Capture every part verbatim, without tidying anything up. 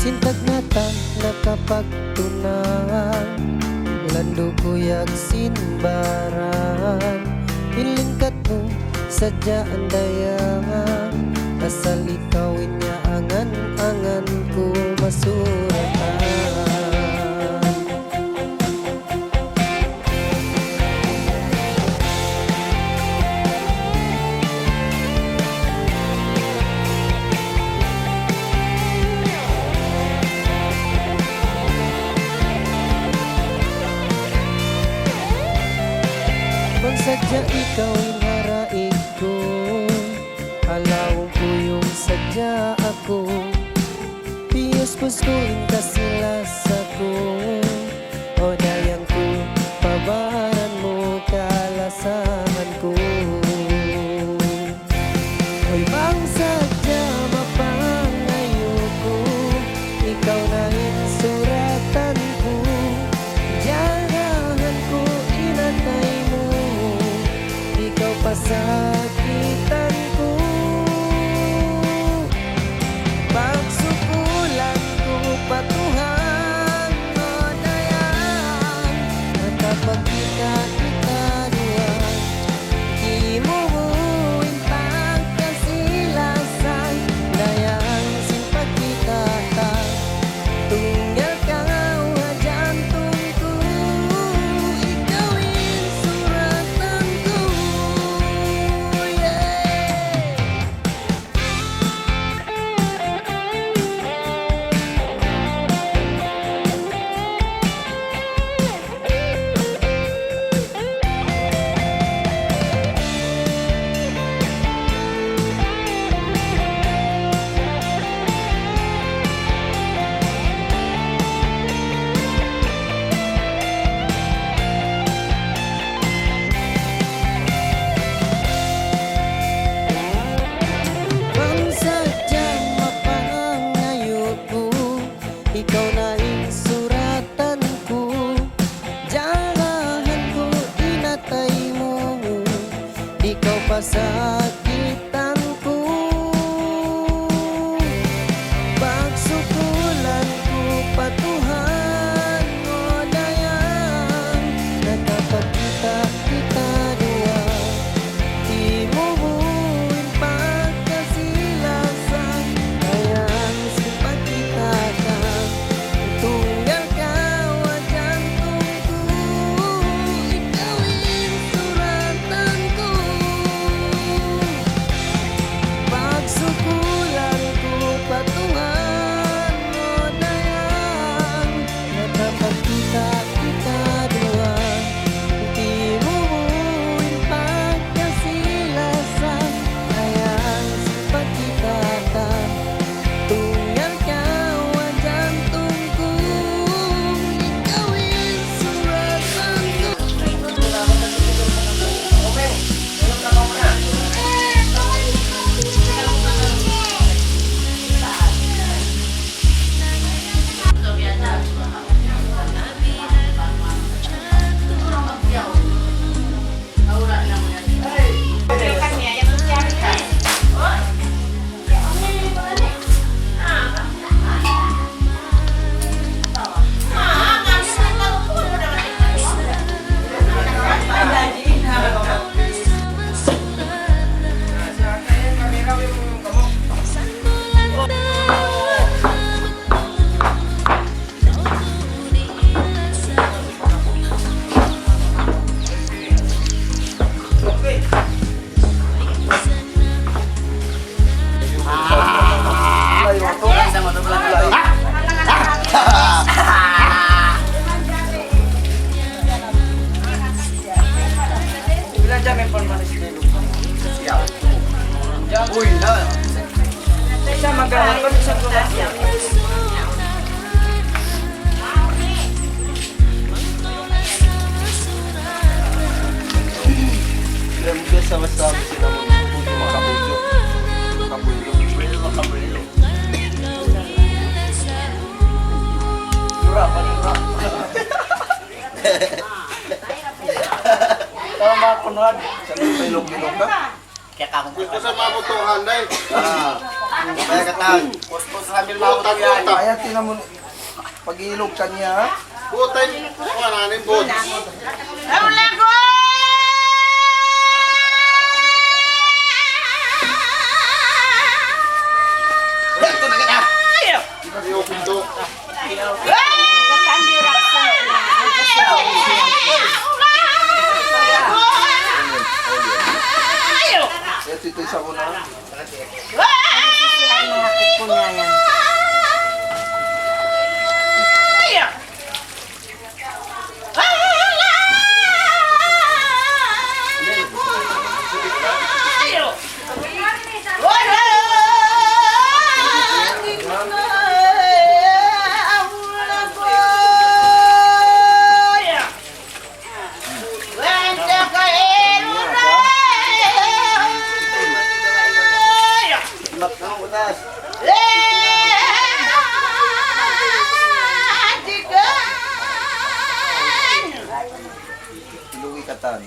Sin tagna' ta nakapagtuna, landu' kuyag sin baran. In lingkat mu sadja andayang, asal ikaw in niya angan-angan ku masuratan. Bang sadja ikaw in haraik ku, ha lawm puyung sadja aku. Piyuspus ku in kasi-lasa ku, o dayang ku, pa baran mu kalasahan ku. Uy, bang sadja mapangayu' ku, ikaw na in suratan ku, jagahan ku in atay mu, ikaw pasakitan ku. Pagsukulan ku pa Tuhan, o dayang, nakapagkita kita duwa. Di' mu in pagkasi-lasa, dayang, sin pagkita ta. Tunggal kaw ha jantung ku, ikaw in suratan ku. Yeah. Bang sadja mapangayu' ku, ikaw na in suratan ku, jagahan ku in atay mu, di' kaw pasakitan ku. Pagsukulan ku pa Tuhan, o dayang, nakapagkita kita duwa. Di' mu in pagkasi-lasa, dayang, sin pagkita ta. Tunggal kaw ha jantung ku, ikaw in suratan ku. Pagsukulan ku pa Tuhan, o dayang, nakapagkita kita duwa. Di' mu in pagkasi-lasa, dayang, sin pagkita ta. Tunggal kaw ha jantung ku, ikaw in suratan ku. Uy, na. Siya mag-, mag-, Basta, basta, sila mo. Makabujo. Makabujo. Makabujo. Mura pa, mura. Tama, kunwari. Sa' nagpailog-ilog ka? Kaya ka akong Ito sa mga butuhan, day. Ah. Kaya ka tan. Kuskus sambil Butas, mauto yan. Butas. Ayaw, tinan mo. Pag-iilog kaniya, ha? Butay, kuha na, ano yung butas? Ito na kita. Ayaw, ito. Ito, ito, isa ko na. Lugi katan.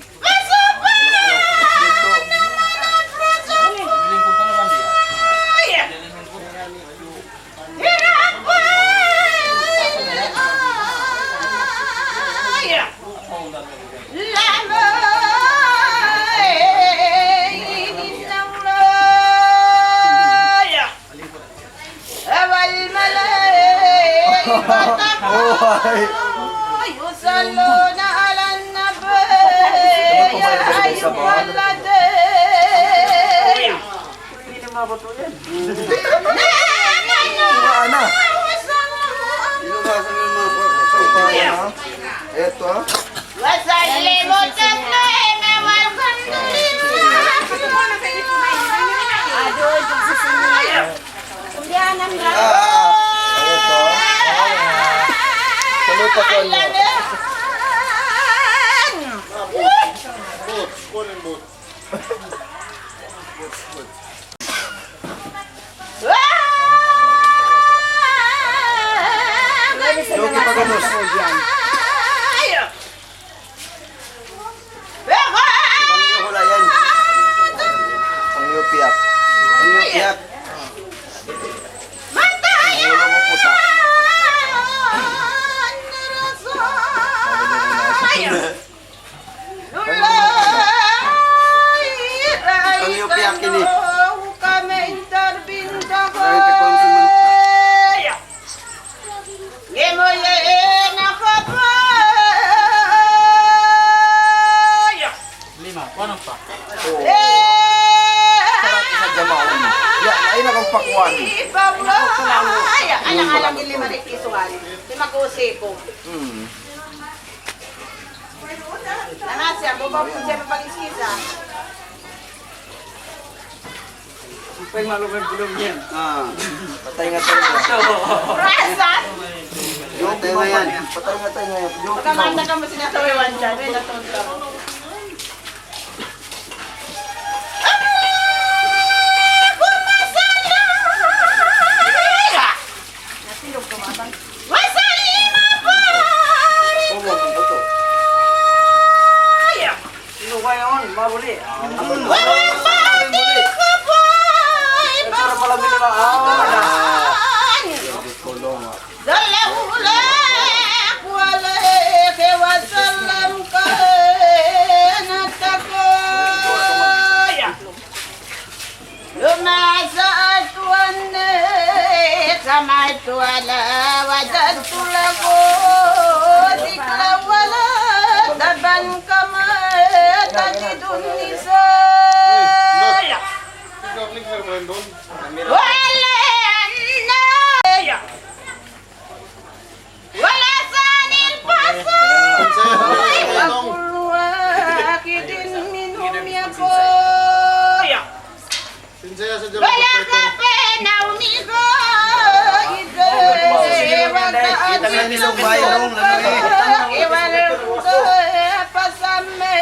والملائكة يصلون على النبي يا أيها الذين آمنوا صلوا عليه وسلموا Ito. وسلموا تسليما والحمد لله. Ito. Tuloy pa po niya. Boot. Kunin boot. Yoki, pagubus. Pangyo hula yan. Pangyo piyak. Pangyo piyak. Pangyo mo puta. Ang yupi akin eh. Lima, kuha pa. Sarap sa jamaon. Ya, ay, nakagpakuan. Ay, anak, anak, lima rin kisuhan. Di mag-usipo. Hmm. Nangasiya, bubaw po siya ng pag-iskisa. Siyempre, malugay bulong yan. Ah. Patay nga tayo. Rasa! Patay nga yan. Patay nga tayo ngayon. Pagkamata ka mo sinasaway, Juan Chan. May natulog ka mo. Sino ba yun? Mabuli. Ito na pala binila. Ah. صلى الله عليه وسلم كان تقيا. لما سألت والناس سمعت ولا وجدت له ذكرا ولا أدبا كما تجد النساء. ولا الناس ولا ثاني الفصل وكل واحد منهم يقول. Sinsaya sa jalan. Wala ka pa na umigo, ito, wala ka. Kita nga nila, bayong na lang eh. Iwala ko pa sa me.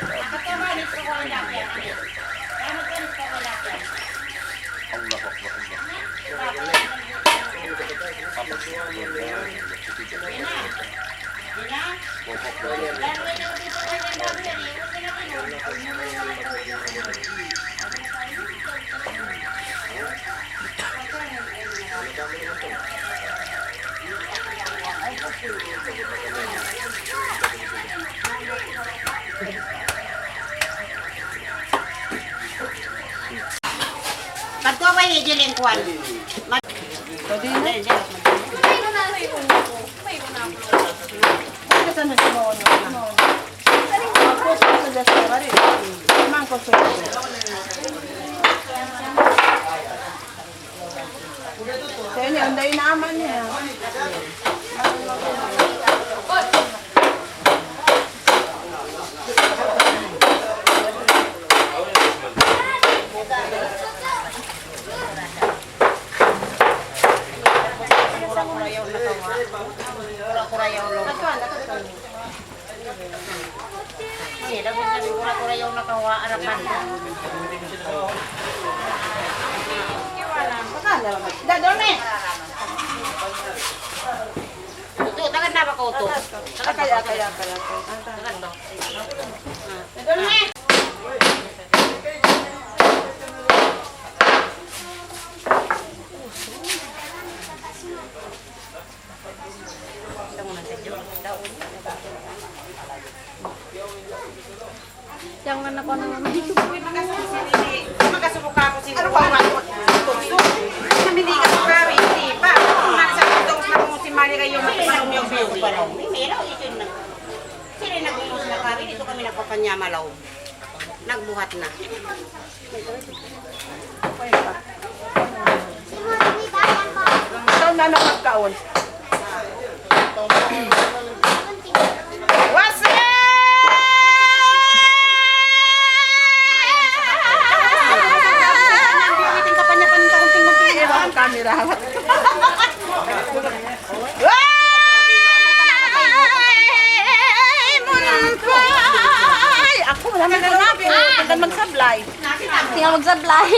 Allahu Akbar, Allahu Akbar. Adtu ba hi Jiling kuwan? Ma- Pwede na. Pwede sa nung kumaon na. Mangkos sa diaspora rin. Mangkos sa diaspora. Sa inyo, anday naman niya. Dadol na eh. Utu, tagad na ba ka, Utu? Tagad na. Tagad na. Yang mana ko na naman? Makasubukan aku sin uang aku. Namili ka sa kari, hindi pa. Kung nasa pagdaus na kung si Mali kayo, matumalong yung beauty. Mimiraw, ito na. Sila nag-uus na kari, dito kami nagpapanyamalaw. Nagbuhat na. Ikaw na lang magkaon. What's up? Ang camera. Ay, Muntoy! Aku, wala man ako. Tagal magsablay. Tingnan magsablay.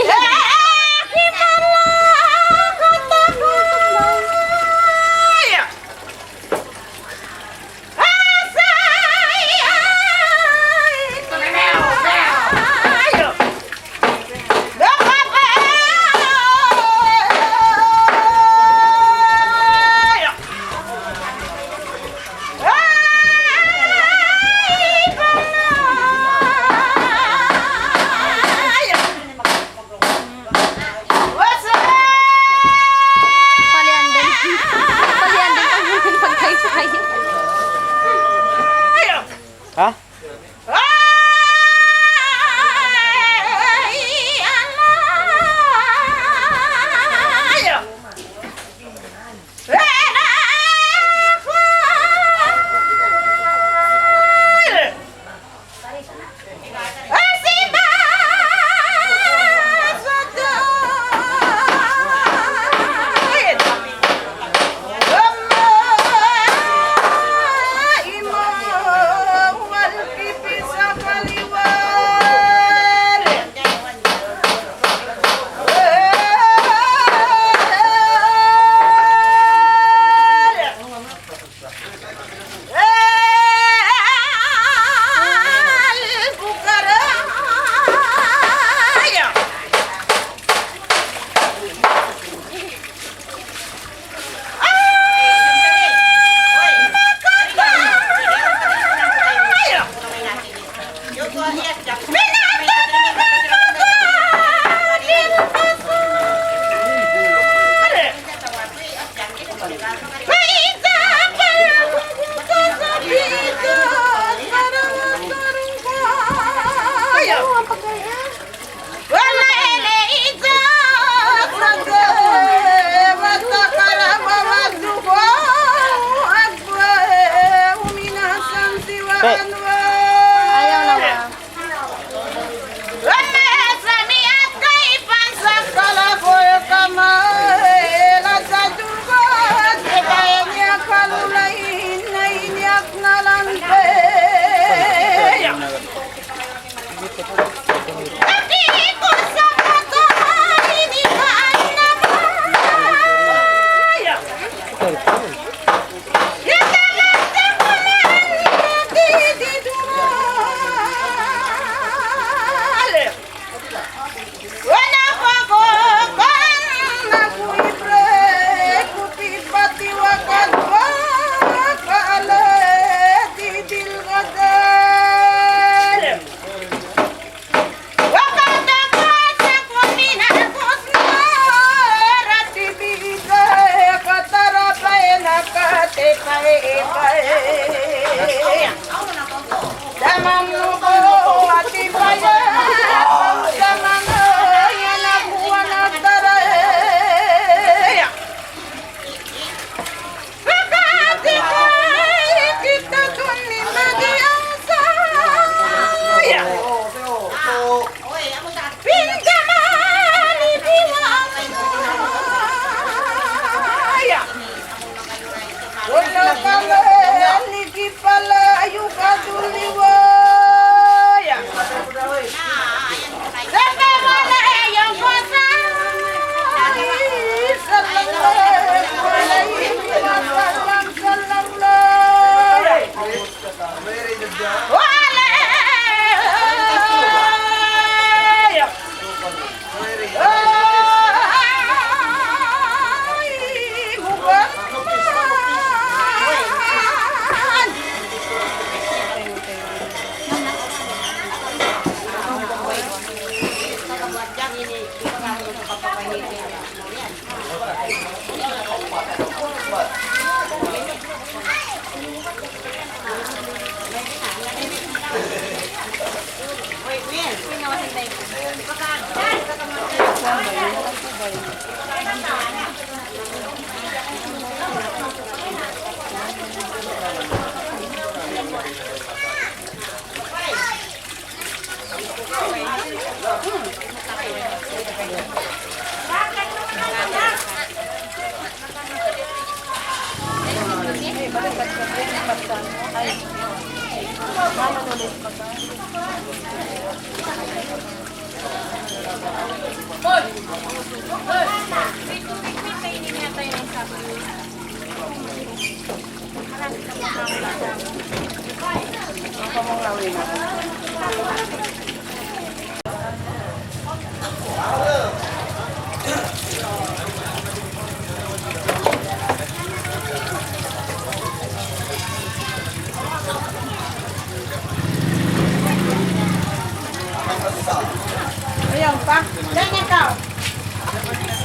Ayaw pa. Yan, ikaw.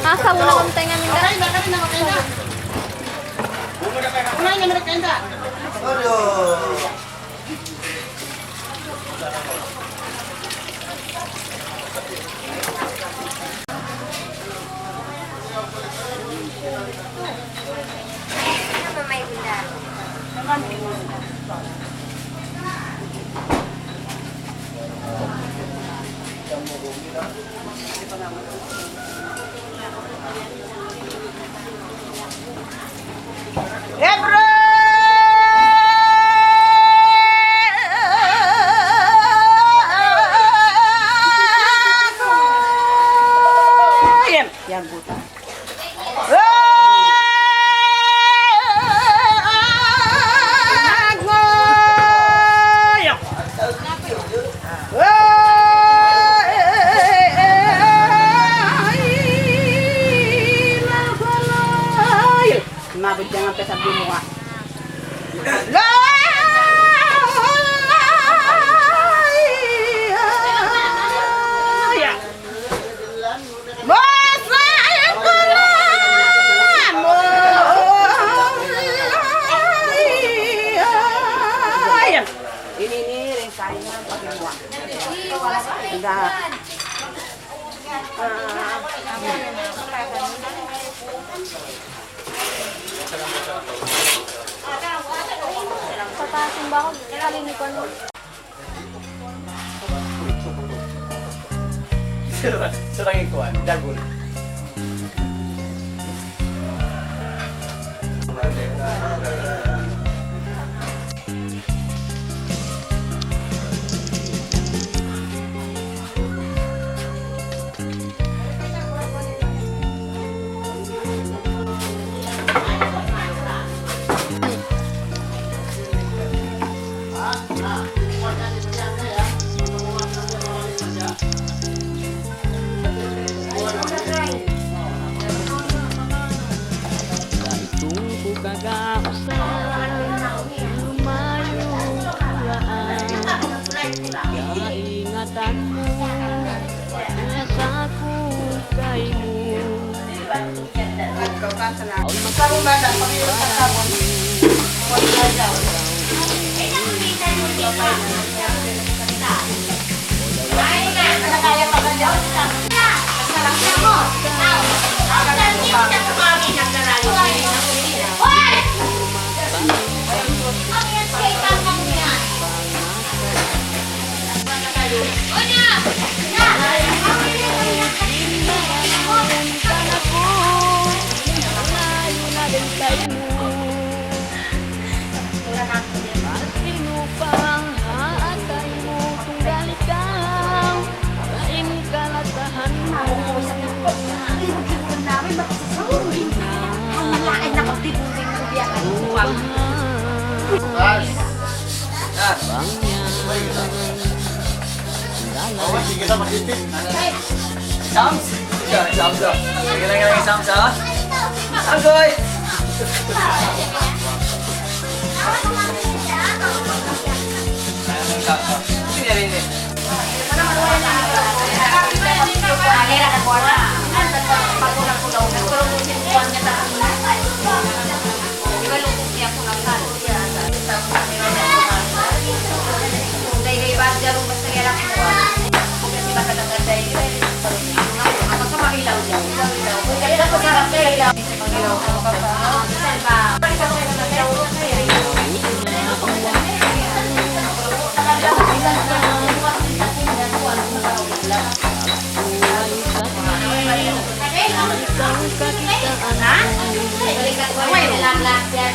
Asa mo na kung tayo namin na? Okay na, okay na, okay na. Unay na, meron kayo na. Ibrahim. Yan, buta. Mabit ka nga pa sa bimuha. La ilaha illallah. Ini, ini, rin saya pakai buah. Enggak. Sa taas ng bakod, kalinipan mo. Sarang ikuan, dagul. Kaitung ku kagausan, lumayu' ku laan. Kaingatan mu, asa ku kaymu. Sams? Siya, Sams, ah. Sige lang, lang, Sams, ha? Agoy! Sige, sige.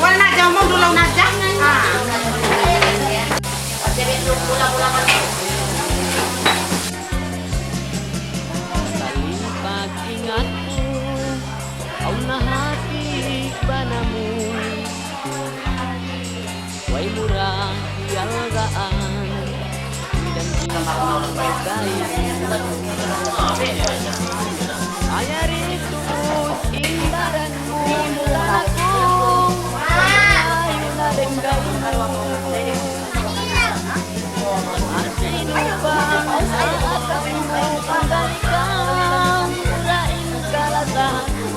Wala na dyan mo, dulaw na dyan. Ah. Saling pag-ingat po, awn nahati ba namu'? Way mura hiyalgaan, iban di' kamatay. Ayari tuud in baran mu, mula aku, ayaw na denggal mu. Hati nu bang, hati nu bang, ikaw, mura in kalasahan ku.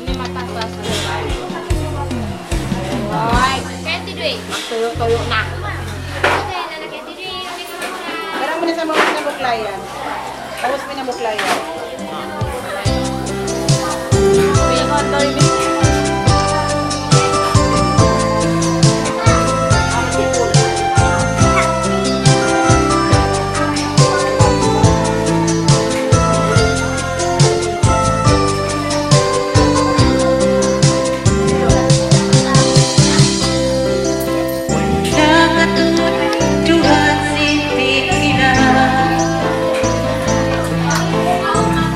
Ini mata kelas dua. Oi, kaya tidur. Tuyo-tuyo na. Sekarang mana sama, sama klien? Tapos pinabuklayan. Nakatunduhan sin pikilan.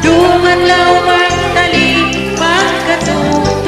Duman law magtalipang katu'.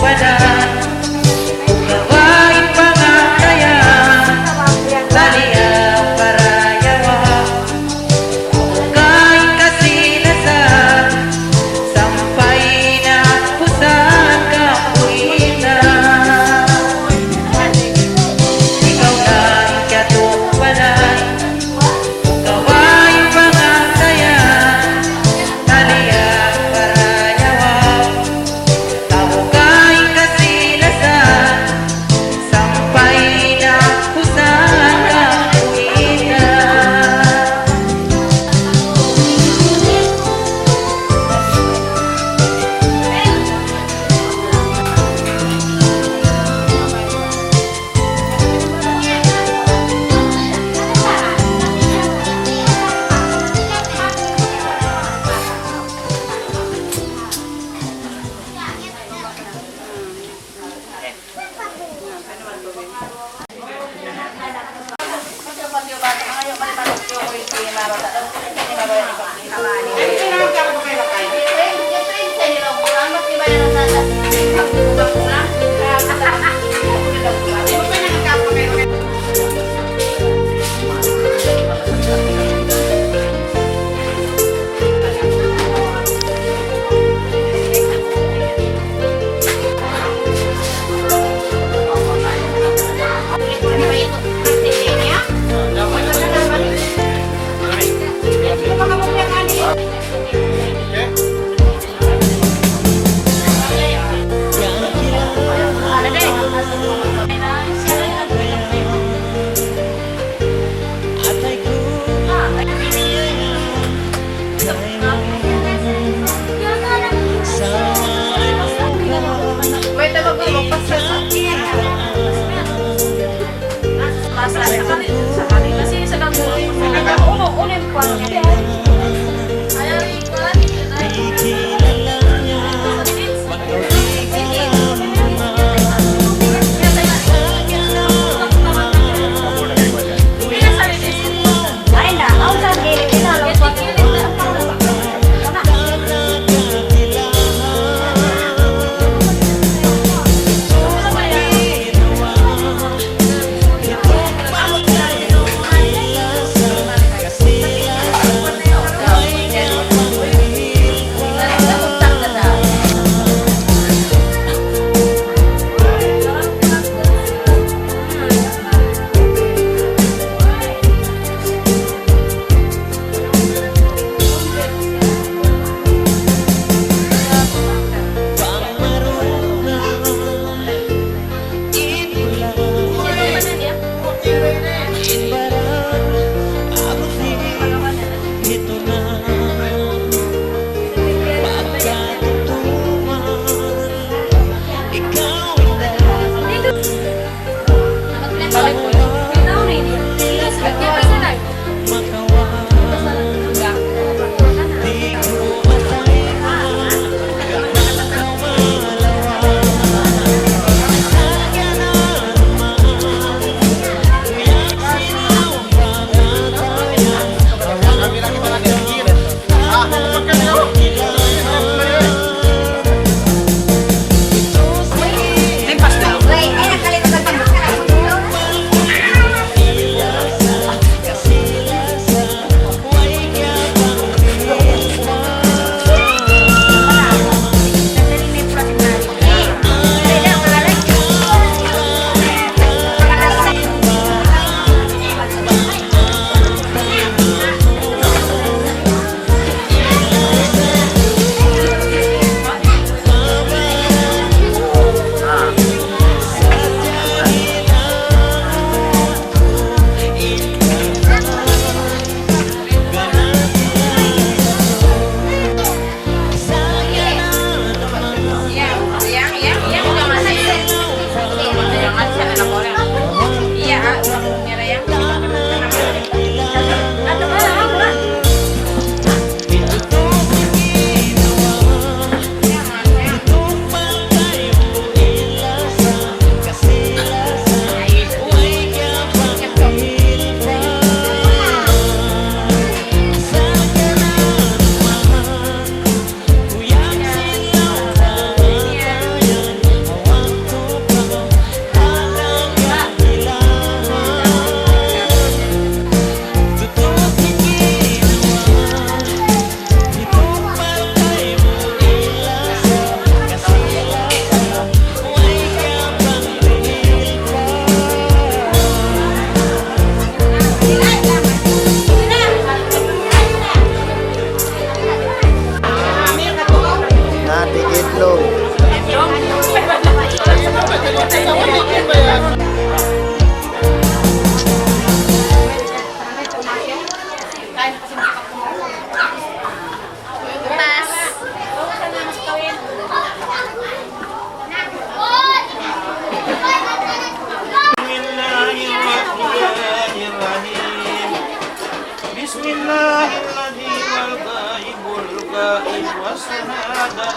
Pada, ikaw in pangatayan, taliya parayawa. Bukun kasilasan, sampay na pusat kapuinan. Ikaw na in kiyatupanan, ikaw in pangatayan, taliya parayawa. Bukun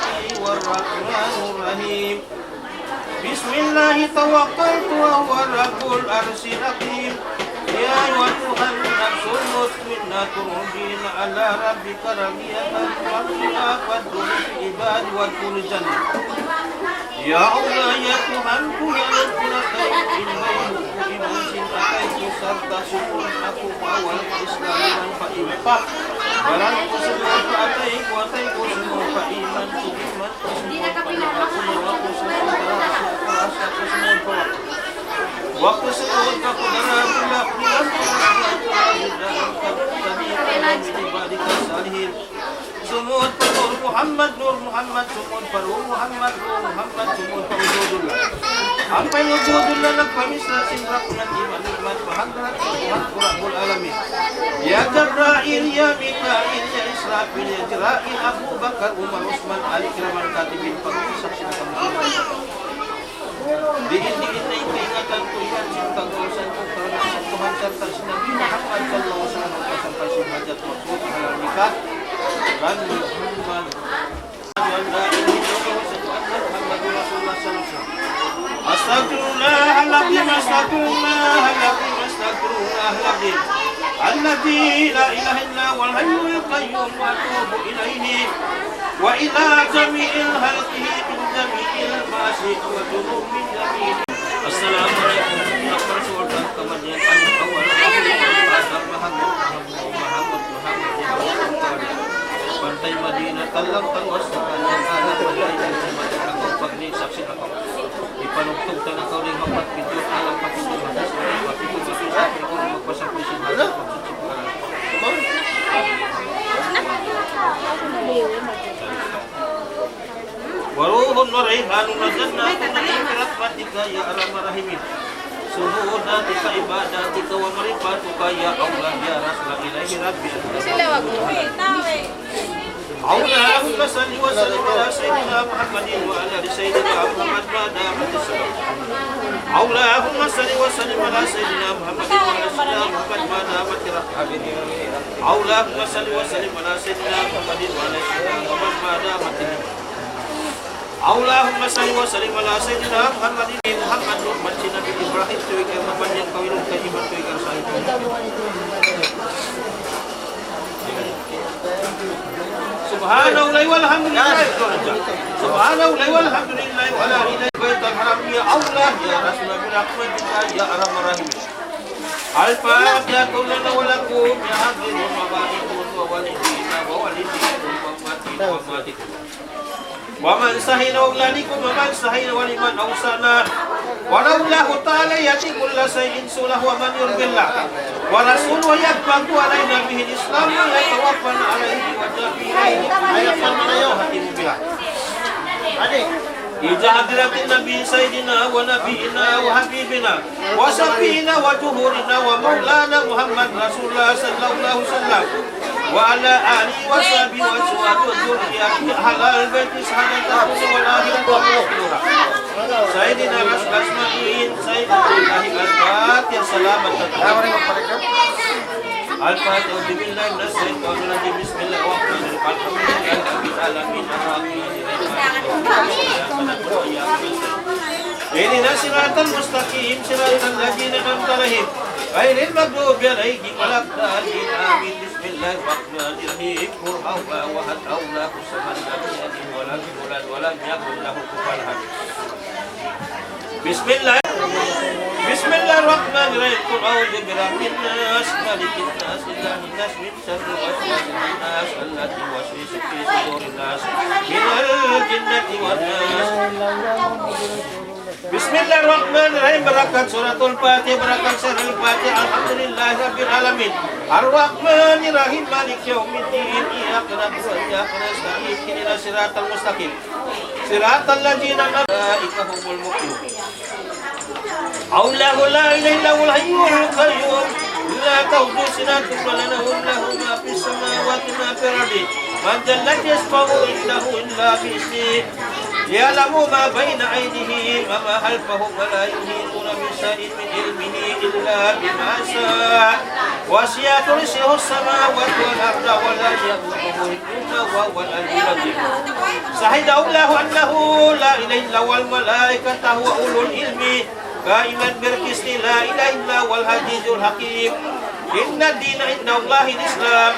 الرحمن الرحيم. بسم الله توكلت وهو رب العرش العظيم. يا أيتها النفس المطمئنة ارجعي إلى ربك راضية مرضية فادخلي في عبادي وادخلي جنتي. Ya Allah, ya Tuhanku, ya Rabbul Alamin, in maymu ku iman sin atay ku sarta' sumud aku pa awal pa Islam iman pa iman. Baran ku sumud pa atay ku, atay ku sumud pa iman ku, iman ku sumud pa iman ku, nyawa ku sumud pa rasa, rasa ku sumud pa waktu. Waktu sumud pa kudara bulak, bilang ku sumud pa kudara bulak, tadi ku sumud pa ibadika salihin. Sumud pa Nur Muhammad, Nur Muhammad, sumud pa Ruh Muhammad, Ruh Muhammad, sumud pa Wujudullah. Ampa in Wujudullah nagpamisla sin Rahman iban Ni'mat pa hadrat sin Tuhan ku Rabbul Alamin. Ya Jabrail, ya Mikail, ya Israfil, ya Israil, Abu Bakar, Umar, Usman, Ali, Kiraman Katibin, pag-usap sila kamu. Diin-diin na in kaingatan ku yan sin kagausan ku karna' sin Tuhan sarta' sin Nabi Muhammad sallallahu alayhi wasallam, pasampay sin hajat maksud halal nikah. Dan Muhammad, أشهد أن لا إله إلا الله وأشهد أن محمدا رسول الله صلى الله عليه وسلم. أستغفر الله العظيم، أستغفر الله العظيم، أستغفر الله العظيم الذي لا إله إلا هو الحي القيوم وأتوب إليه. وإلى جميع خلقه من جميع المعاصي والذنوب من جميع. السلام عليكم. Akbar sultan kamadian an awal Adam Mahamud, Mahamud, Mahamud, Mahamud. Pantay Madina, talang tangos, talang anak, pantay Madina, talang pagni, saksi na kaw. Ipanugtug ta na kaw ning hangpat pidyo, alam pa pidyo, matas, matas, matas, matas, matas, matas, matas, matas, matas, matas, وروح وريحان وجنة نعيم برحمتك يا أرحم الراحمين. شهادتك عبادتك ومعرفتك يا الله يا رسول إله ربي أنت. اللهم صل وسلم على سيدنا محمد وعلى آل سيدنا محمد ما دامت الصلاة. اللهم صل وسلم على سيدنا محمد وعلى آل سيدنا محمد ما دامت الرحمة. اللهم صل وسلم على سيدنا محمد وعلى آل سيدنا محمد ما دامت الرحمة. اللهم صل وسلم على سيدنا محمد. Muhammad Nuh, Nabi Ibrahim, tuwi' kay mapanjang kawilun kay iman tuwi' kay sahib. سبحان الله والحمد لله. سبحان الله والحمد لله ولا إله إلا الله. بيت الحرام يا الله يا رسول الله برحمتك يا أرحم الراحمين. الفاتحة لنا ولكم يا حاضرون وغائبون ووالدينا ووالديكم وأمواتنا وأمواتكم. ومن سهل أولادكم ومن سهل ولمن أوصانا. ونرى الله تعالى يأتي كل شيء سهله ومن يرض الله ورسوله يبقى علينا به الإسلام ويتوفانا عليه ويتوفى إليه ويختم بها. إلى حضرة النبي سيدنا ونبينا وحبيبنا وشفيعنا وجوهرنا ومولانا محمد رسول الله صلى الله عليه وسلم وعلى آله وصحبه وأزواجه وذريته أهل البيت سعادة الدنيا والآخرة ومولانا سيدنا رسول أجمعين. سيدنا الإله الفاتحة سلامة. الفاتحة. أعوذ بالله من الشيطان الرجيم. بسم الله الرحمن الرحيم. الحمد لله رب العالمين. الرحمن الرحيم. اهدنا الصراط المستقيم، صراط الذين أنعمت عليهم، غير المغضوب عليهم ولا الضالين. آمين. بسم الله الرحمن الرحيم. قل هو الله أحد، الله الصمد، لم يلد ولم يولد ولم يكن له كفوا أحد. بسم الله. بسم الله الرحمن الرحيم. قل أعوذ برب الناس، ملك الناس، إله الناس، من شر الوسواس الخناس الذي يوسوس في صدور الناس من الجنة والناس. بسم الله الرحمن الرحيم. Barakat Suratul Fatihah, barakat Suratul Fatihah. الحمد لله رب العالمين. الرحمن الرحيم. مالك يوم الدين. إياك نعبد وإياك نستعين. اهدنا الصراط المستقيم. صراط الذين أنعمت عليهم. أولياؤه لا إله إلا هو الحي القيوم. لا تأخذه سنة ولا نوم. له ما في السماوات وما في الأرض. من ذا الذي يشفع عنده إلا بإذنه. يعلم ما بين أيديهم وما خلفهم ولا يحيطون بشيء من علمه إلا بما شاء. وسع كرسيه السماوات والأرض ولا يؤوده حفظهما وهو العلي العظيم. شهد الله أنه لا إله إلا هو والملائكة وأولو العلم قائما بالقسط لا إله إلا هو العزيز الحكيم. إن الدين عند الله الإسلام.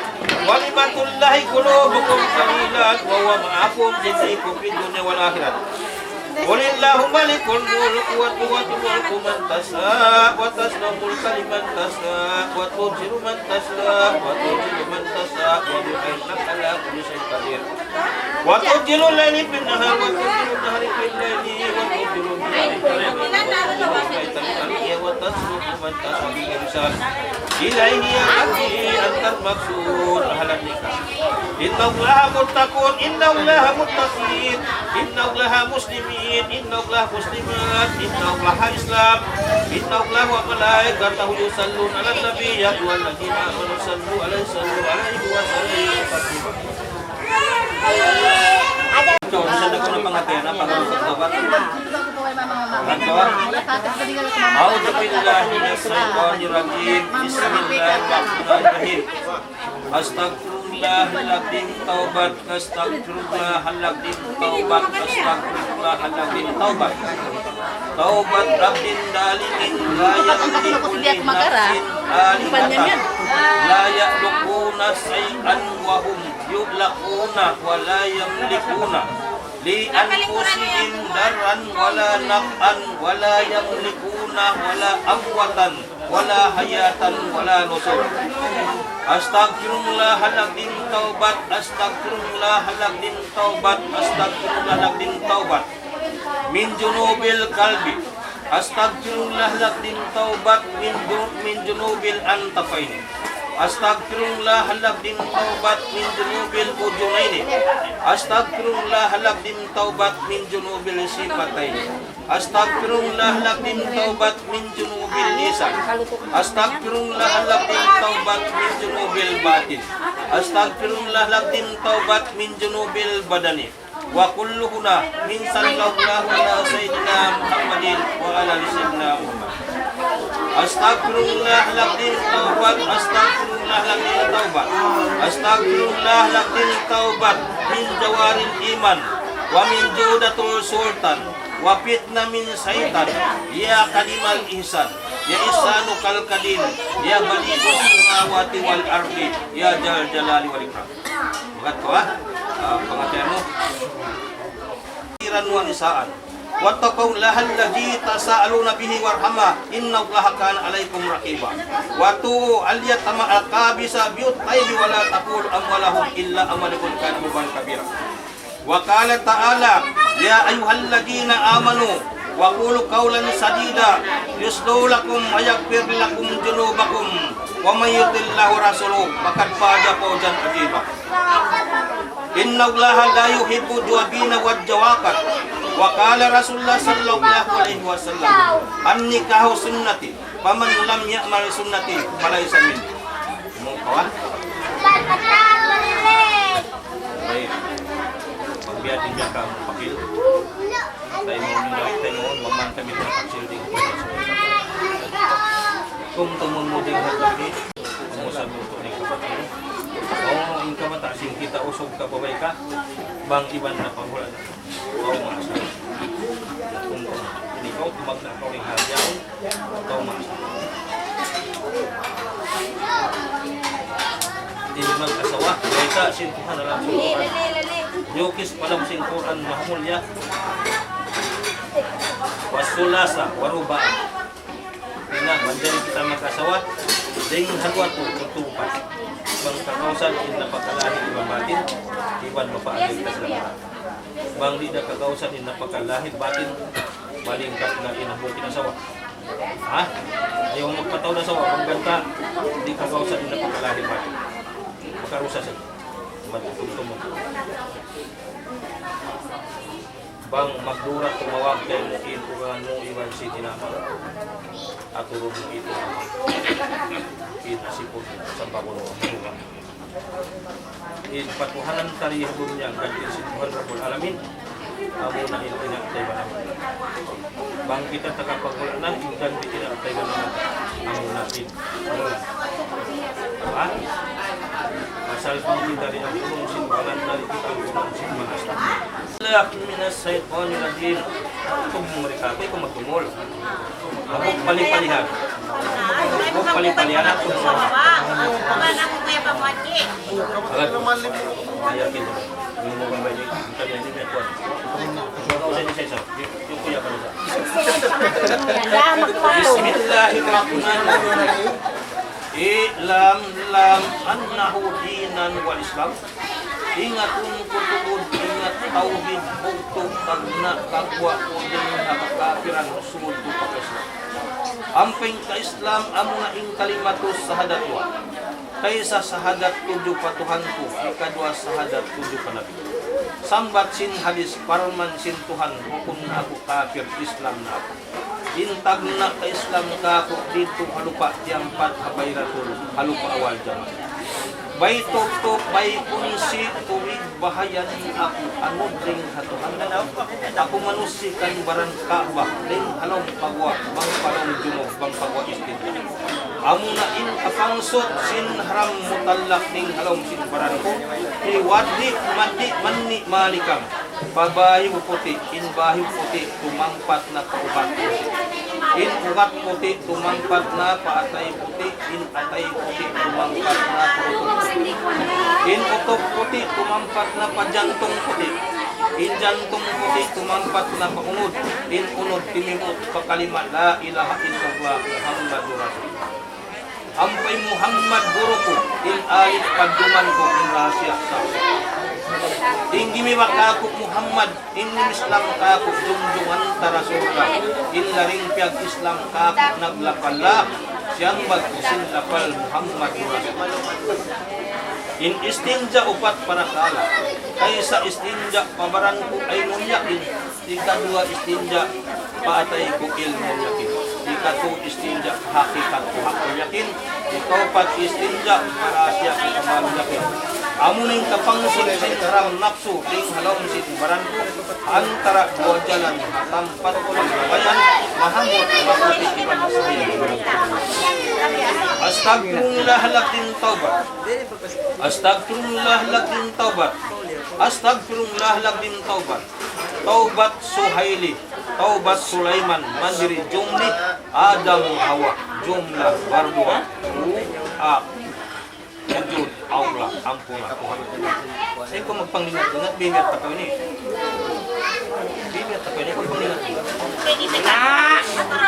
ولم تزغ قلوبكم بعد إذ أزاغ الله قلوبكم وهو معكم يزيد عليكم في الدنيا والآخرة. قل الله مالك الملك تؤتي الملك من تشاء وتنزع الملك ممن تشاء وتعز من تشاء وتذل من تشاء بيدك الخير إنك على كل شيء قدير. وتولج الليل في النهار وتولج النهار في الليل وتولج الظلمات في النور وتولج الظلمات في النور وترزق من تشاء بغير حساب. إليه يرجع المصير. أهل النكاح. إن الله متقون، إن الله متقين، إن الله مسلمين، إن الله مسلمات، إن الله إسلام، إن الله وملائكته يصلون على النبي، يا أيها الذين آمنوا صلوا عليه، صلوا عليه وسلموا تسليما. Ito, sa dako ng pangatay na, pag-usap na ba? Ito, ah. أعوذ بالله من الشيطان الرجيم. بسم الله الرحمن الرحيم. أستغفر الله العظيم توبة، أستغفر الله العظيم توبة، أستغفر الله العظيم توبة. توبة عبد ظالم لا يملك لنفسه آلهة، لا يملكون شيئا وهم يخلقون ولا يملكون لأنفسهم ضرا ولا نفعا ولا يملكون ولا أمواتا ولا حياة ولا نشورا. أستغفر الله العظيم توبة، أستغفر الله العظيم توبة، أستغفر الله العظيم توبة. من جنوب القلب. أستغفر الله العظيم توبة من جو-، من جنوب الأنفين. أستغفر الله العظيم توبة من جنوب الأذنين. أستغفر الله العظيم توبة من جنوب الشفتين. أستغفر الله العظيم توبة من جنوب اللسان. أستغفر الله العظيم توبة من جنوب الباطن. أستغفر الله العظيم توبة من جنوب البدن. وكلنا من صلى الله على سيدنا محمد وعلى آل سيدنا محمد. أستغفر الله العظيم توبة، أستغفر الله العظيم توبة، أستغفر الله العظيم توبة من جوار الإيمان ومن جودة السلطان وفتنة من شيطان. يا قديم الإحسان، يا إحسانك القديم، يا بديع السماوات والأرض، يا ذا الجلال والإكرام. Magat kaw, ha? Ah, pangatayan mu. كثيرا ونساء. واتقوا الله الذي تساءلون به والأرحام إن الله كان عليكم رقيبا. وآتوا اليتامى القربى بالطيب ولا تأكلوا أموالهم إلى أموالكم كان حبا كبيرا. وقال تعالى: يا أيها الذين آمنوا وقولوا قولا سديدا يصلح لكم ويغفر لكم ذنوبكم ومن يطع الله ورسوله فقد فاز فوزا عظيما. إن الله لا يحب الجوابين والجوابات. وقال رسول الله صلى الله عليه وسلم: النكاح سنتي فمن لم يعمل سنتي فليس مني. Mu kawan? Baik. Pagbiya' din niya ka pakil. Tayo mo, tayo mo, mamang kami ng pakil din. Kung tumun mo din ang kami, kung mo sabi ko ni kapatid. Oo, in kamata, sin kita usog ka, babay ka, bang iban na panghulan. Tau maasa. Kung ikaw, tumagna' kaw ring hadja, tau maasa. In mag-asawa, bayta' sin Tuhan ha lawm sin Qur'an. Yukis pa lawm sin Qur'an, mahmulya. والثلاث والرباع. Pina, manjari kita mag-asawa, dayn ha duwa, tū, tū, upat. Bang kakawsan in napakalahi iban batin, iban mapaagil ka sila. Bang di' da kakawsan in napakalahi batin, malingkat na in hambuuk in asawa. Ha? Ayaw magpataud asawa, bang ganta', di' kakawsan in napakalahi batin. Makarusa sa. Magtutumtum. Bang magdurat tumawag kaymu in ugangan mu iban sin ina' mu. Aturun mu itu. In asipun sambagun mu. In patuhanan ta di ha dunya gad in sin Tuhan Rabbul Alamin. Amuna in ina' ta iban amu. Bang kita tagapagmula na, in gad in ina' ta iban amu. Amuna in. Ha? Salpang kita di ang tulung sin balan dari kita tulung sin manas. Bismillah minash shaitanir rajim. Ito mereka, ito magtumol. Ako pali-palihan. Ako pali-palihan ako. Agad. Ayaw kita. Yung mga bayi, ang kanya hindi may kuwan. Ikaw sa isa-isa. Yung, yung kuya ka na sa. Bismillahirrahmanirrahim. I'lam, i'lam, annahu dinan wal Islam. Ingatun ku tuud, ingat tawhid, bugtu', tagna', kaguwa' ku dayn ha kakapiran, sumud ku pa Islam. Ampa in ka-Islam, amuna in kalimatu shahadat duwa. Kaisa shahadat tudju pa Tuhan ku, ikaduwa shahadat tudju pa Nabi. Sambat sin hadis, parman sin Tuhan, bukun na aku kapir, Islam na aku. In tagna' ka-Islam kāku' didtu ha lupa' tiyampat ha Bayratul, ha lupa' awal jaman. Bay tuptup, bay kunsi, tubig bahayan aku anud dayn ha Tuhan. Aku manusi kan baran Ka'bah, dayn ha lawm paguwa', bang pa lawm junub, bang paguwa' istinja. Amuna in kapangsut sin haram mutallak dayn ha lawm sin baran ku, hi waddi maddi manni malikam. Pa bahiu puti', in bahiu puti' tumampat na pa ugat puti'. In ugat puti' tumampat na pa atay puti', in atay puti' tumampat na pa utot puti'. In utot puti' tumampat na pa jantung puti'. In jantung puti' tumampat na pa unud. In unud timimut pa kalima la ilaha illallah Muhammadur Rasulullah. Ampa in Muhammad guru ku, in alif padduman ku, in rahasiya sa. In gimiba kāku' Muhammad, in Islam kāku', jungjungan ta Rasul ka, in laring piyag-Islam kāku', naglapal la, siyambag ku sin lapal Muhammad Rasul. In istinja upat parakala', kaisa istinja pa baran ku aynul yakin, ikaduwa istinja pa atay ku ilmu yakin. Ikatu istinja hakikat ku haqqul yakin. Ikaupat istinja pa rahasiya ku kamalul yakin. Amuna in kapangsut sin haram napsu dayn ha lawm sin baran ku antara duwa jalan ha tampat ku naglabayan, mahamut, maputi' iban sahih. Astagfirullah lakin tawbat. Astagfirullah lakin tawbat. Astagfirullah lakin tawbat. Tawbat Suhaili, tawbat Sulaiman, mandiri jumli, Adam, Hawa, jumla, bardua, ruh, ak, wujud, Allah, ampun aku. Sa' in kaw magpanglingat-lingat, bibiyat pa kaw ini. Bibiyat pa kaw ini, magpanglingat-lingat. Na!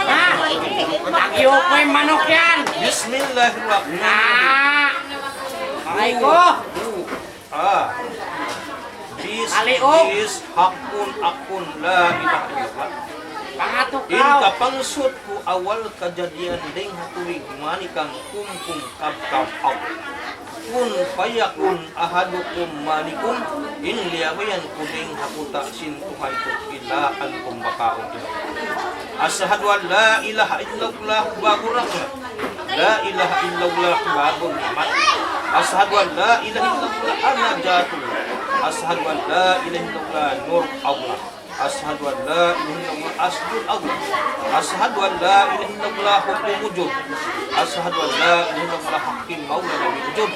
Na! Lagyu ko in manuk yan! Bismillahirrahmanirrahim. Na! Aray ko! Ah. Bis, bis, hakun, akun, la ilaha illallah. Pangatuk In kaw. Kapangsut ku awal kajadian dayn ha tubig manikang kumkum kabkab aw. Kun fayakun ahadukum malikun, in liyabayan ku dayn ha kuta' sin Tuhan ku, ila an kumbakaun. Ashhadu an la ilaha illallah, babu rahmat. La ilaha illallah, babu ni'mat. Ashhadu an la ilaha illallah, an-najatullah. Ashhadu an la ilaha illallah, nur Allah. Ashhadu an la ilaha illallah, asdul Allah. Ashhadu an la ilaha illallah, hukmu wujud. Ashhadu an la ilaha illallah, hakim maula nabi wujud.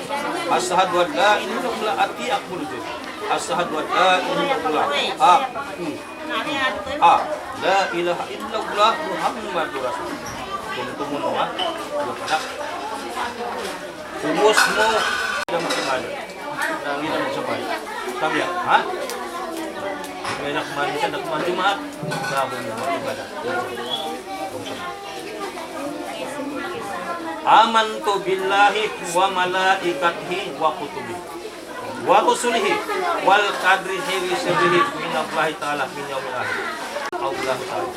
Ashhadu an la ilaha illallah, ati akbul wujud. Ashhadu an la ilaha illallah, aku. Ah, la ilaha illallah Muhammadur Rasul. Tumtumun mu, ha? Ubus mu, kita mag-ibadah. Kita mag-sabay. Sabi, ha? Kaya nak mandi ka, nak mandi, ma. Sabi mo, mag-ibadah. Amantu billahi wa malaikatihi wa kutubihi. Wa rusulihi wal qadri khairihi wa sharrihi minallahi ta'ala min yawmil akhir. Allah ta'ala.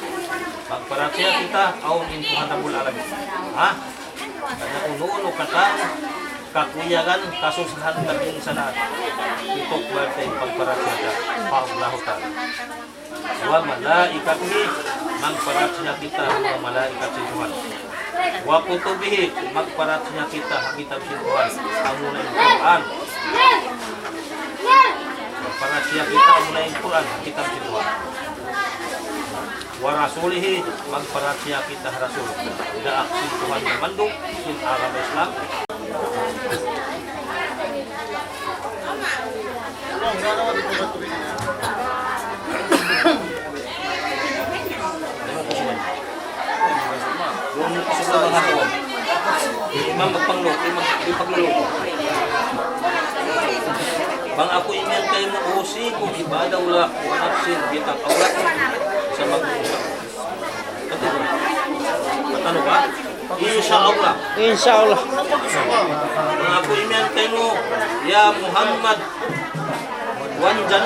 Magparachaya kita awn in Tuhan Rabbul Alamin. Ha? Karna' unu-unu katan kakuyagan, kasusahan, kabinsanaan. Itukbal ta in pagparachaya ta pa Allah ta'ala. Wa malaikatihi, magparachaya kita ha malaikat sin Tuhan. Wa kutubihi, magparachaya kita ha kitab sin Tuhan, amuna in Qur'an. Magparachaya kita amuna in Qur'an, ha kitab sin Tuhan. Wa rasulihi, magparachaya kita ha Rasul. Daak sin Tuhan mamandu' sin agama Islam. Imam magpanglo, imam magpanglo. Bang aku imiyan kaymu, أوصيكم عباد الله ونفسي بتقوى الله. Sa' mag-, Anu ba? Insya Allah. Insya Allah. Bang aku imiyan kaymu, ya Muhammad Wanjan,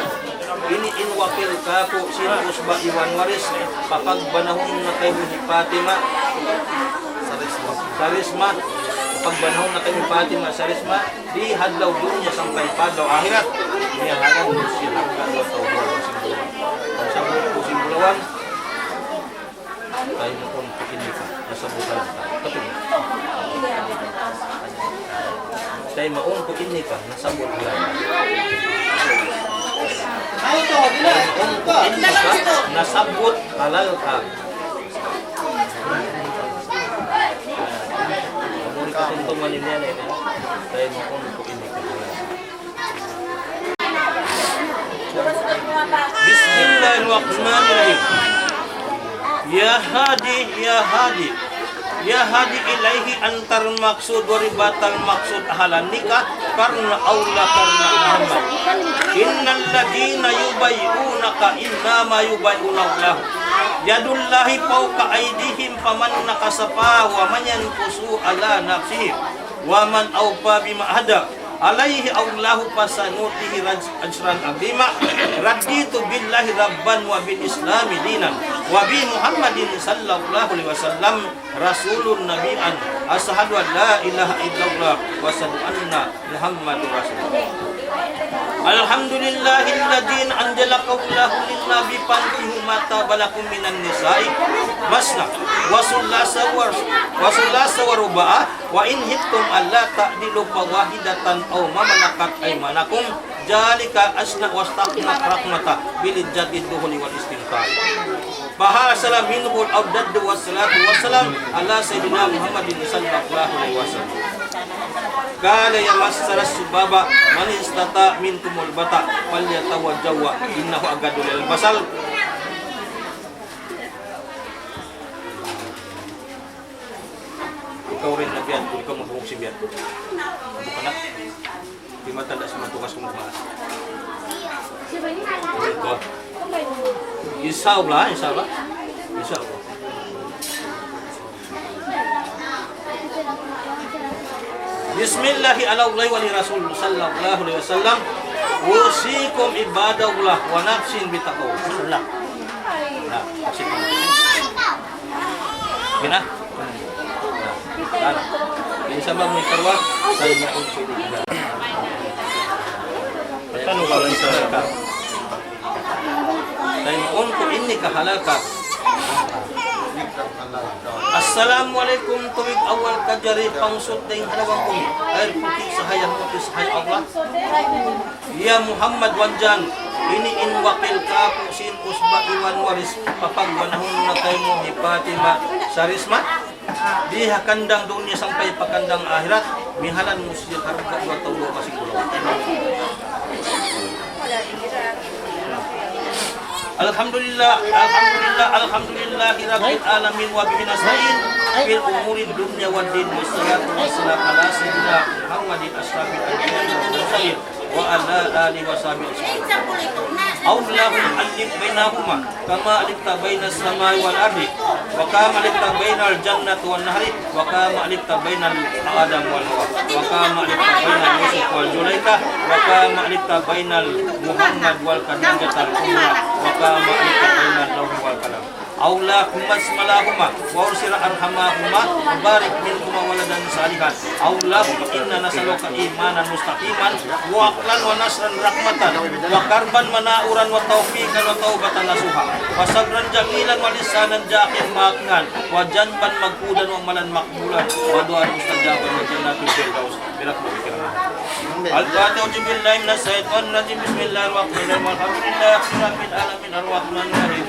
ini in wakil kāku' sin usba iban waris, papagbanahun na kaymu hi Fatima Sarisma. Papagbanahun na kaymu hi Fatima Sarisma, di ha adlaw dunya sampay pa adlaw akhirat, miyahalan mu siya hangka duwa tau bulawan. Bang sabbut ku sin bulawan, Taymaun ku in nikah, nasabbut ha lantang. Katul. Taymaun ku in nikah, nasabbut ha lantang. Taymaun ku in nikah, nasabbut ha lantang. Amun katuntungan ini, taymaun ku in nikah. بسم الله الرحمن الرحيم. يا هادي، يا هادي، يا هادي إليه, antar maksud, wari batal maksud ahalan nikah, karna' Allah, karna' Muhammad. إن الذين يبايعونك إنما يبايعون الله يد الله فوق أيديهم فمن نكث فهو من ينكث على نفسه ومن أوفى بما عهد عليه الله فسنؤتيه رج-، أجرا عظيما. رضيت بالله ربا وبالإسلام دينا وبمحمد صلى الله عليه وسلم رسولا نبيا. أشهد أن لا إله إلا الله وأشهد أن محمدا رسول الله. الحمد لله الذي أنزل قوله للنبي فانكحوا ما طاب لكم من النساء مثنى وثلاث ور-، وثلاث ورباع وإن خفتم ألا تعدلوا فواحدة أو ما ملكت أيمانكم ذلك أدنى واتقوا الرحمة بلذة الدخول والاستمتاع. فحصل منه الألذة والصلاة والسلام على سيدنا محمد صلى الله عليه وسلم. قال يا معشر الشباب من استطاع منكم الباءة فليتزوج فإنه أغض للبصر. Ikaw rin na biyan, kung ikaw magbungsi biyan. Bukan na. Di matanda sa matukas kung magmaas. Ito. Insya Allah, insya Allah. Insya Allah. بسم الله على الله ولرسوله صلى الله عليه وسلم. أوصيكم عباد الله ونفسي بتقوى الله. Na, أوصيكم. Gina? Na. Minsan ba mu ikaruwa? Sa' ina-, Tanu ba? Taymaun ku in nikah ha lantang. Assalamu alaykum, tuwig awal kajari pangsudding halawan kumi. Air puti sahaya muti sahaya Allah. Ya Muhammad Wanjan, ini in wakil kāku' sin usba iban waris, papagbanahun na kaymu hi Fatima Sarisma. Di ha kandang dunya sampay pa kandang akhirat, mihalan mu siya harga duwa tau duwa pasig bulawan. الحمد لله، الحمد لله، الحمد لله رب العالمين، وبه نستعين في أمور الدنيا والدين، والصلاة والسلام على سيدنا محمد أشرف الأنبياء والمرسلين، وعلى آله وصحبه أجمعين. اللهم ألف بينهما كما ألفت بين السماء والأرض، وكما ألفت بين الجنة والنار، وكما ألفت بين آدم وحواء، وكما ألفت بين يوسف وزليخا، وكما ألفت بين محمد وخديجة الكبرى، وكما ألفت بين اللوح والقلم. اللهم اشف لهما وأرسل أرحامهما وبارك منهما ولدا صالحا. اللهم إنا نسألك إيمانا مستقيما وعقلا ونصرا ورحمة وكربا مناؤورا وتوفيقا وتوبة نصوحا وصبرا جميلا ولسانا ذاكرا ماكنا وذنبا مغفورا وعملا مقبولا ودعاء مستجابا وجنات الفردوس برحمتك يا أرحم الراحمين. الفاتحة. أعوذ بالله من الشيطان الرجيم. بسم الله الرحمن الرحيم. الحمد لله رب العالمين. الرحمن الرحيم.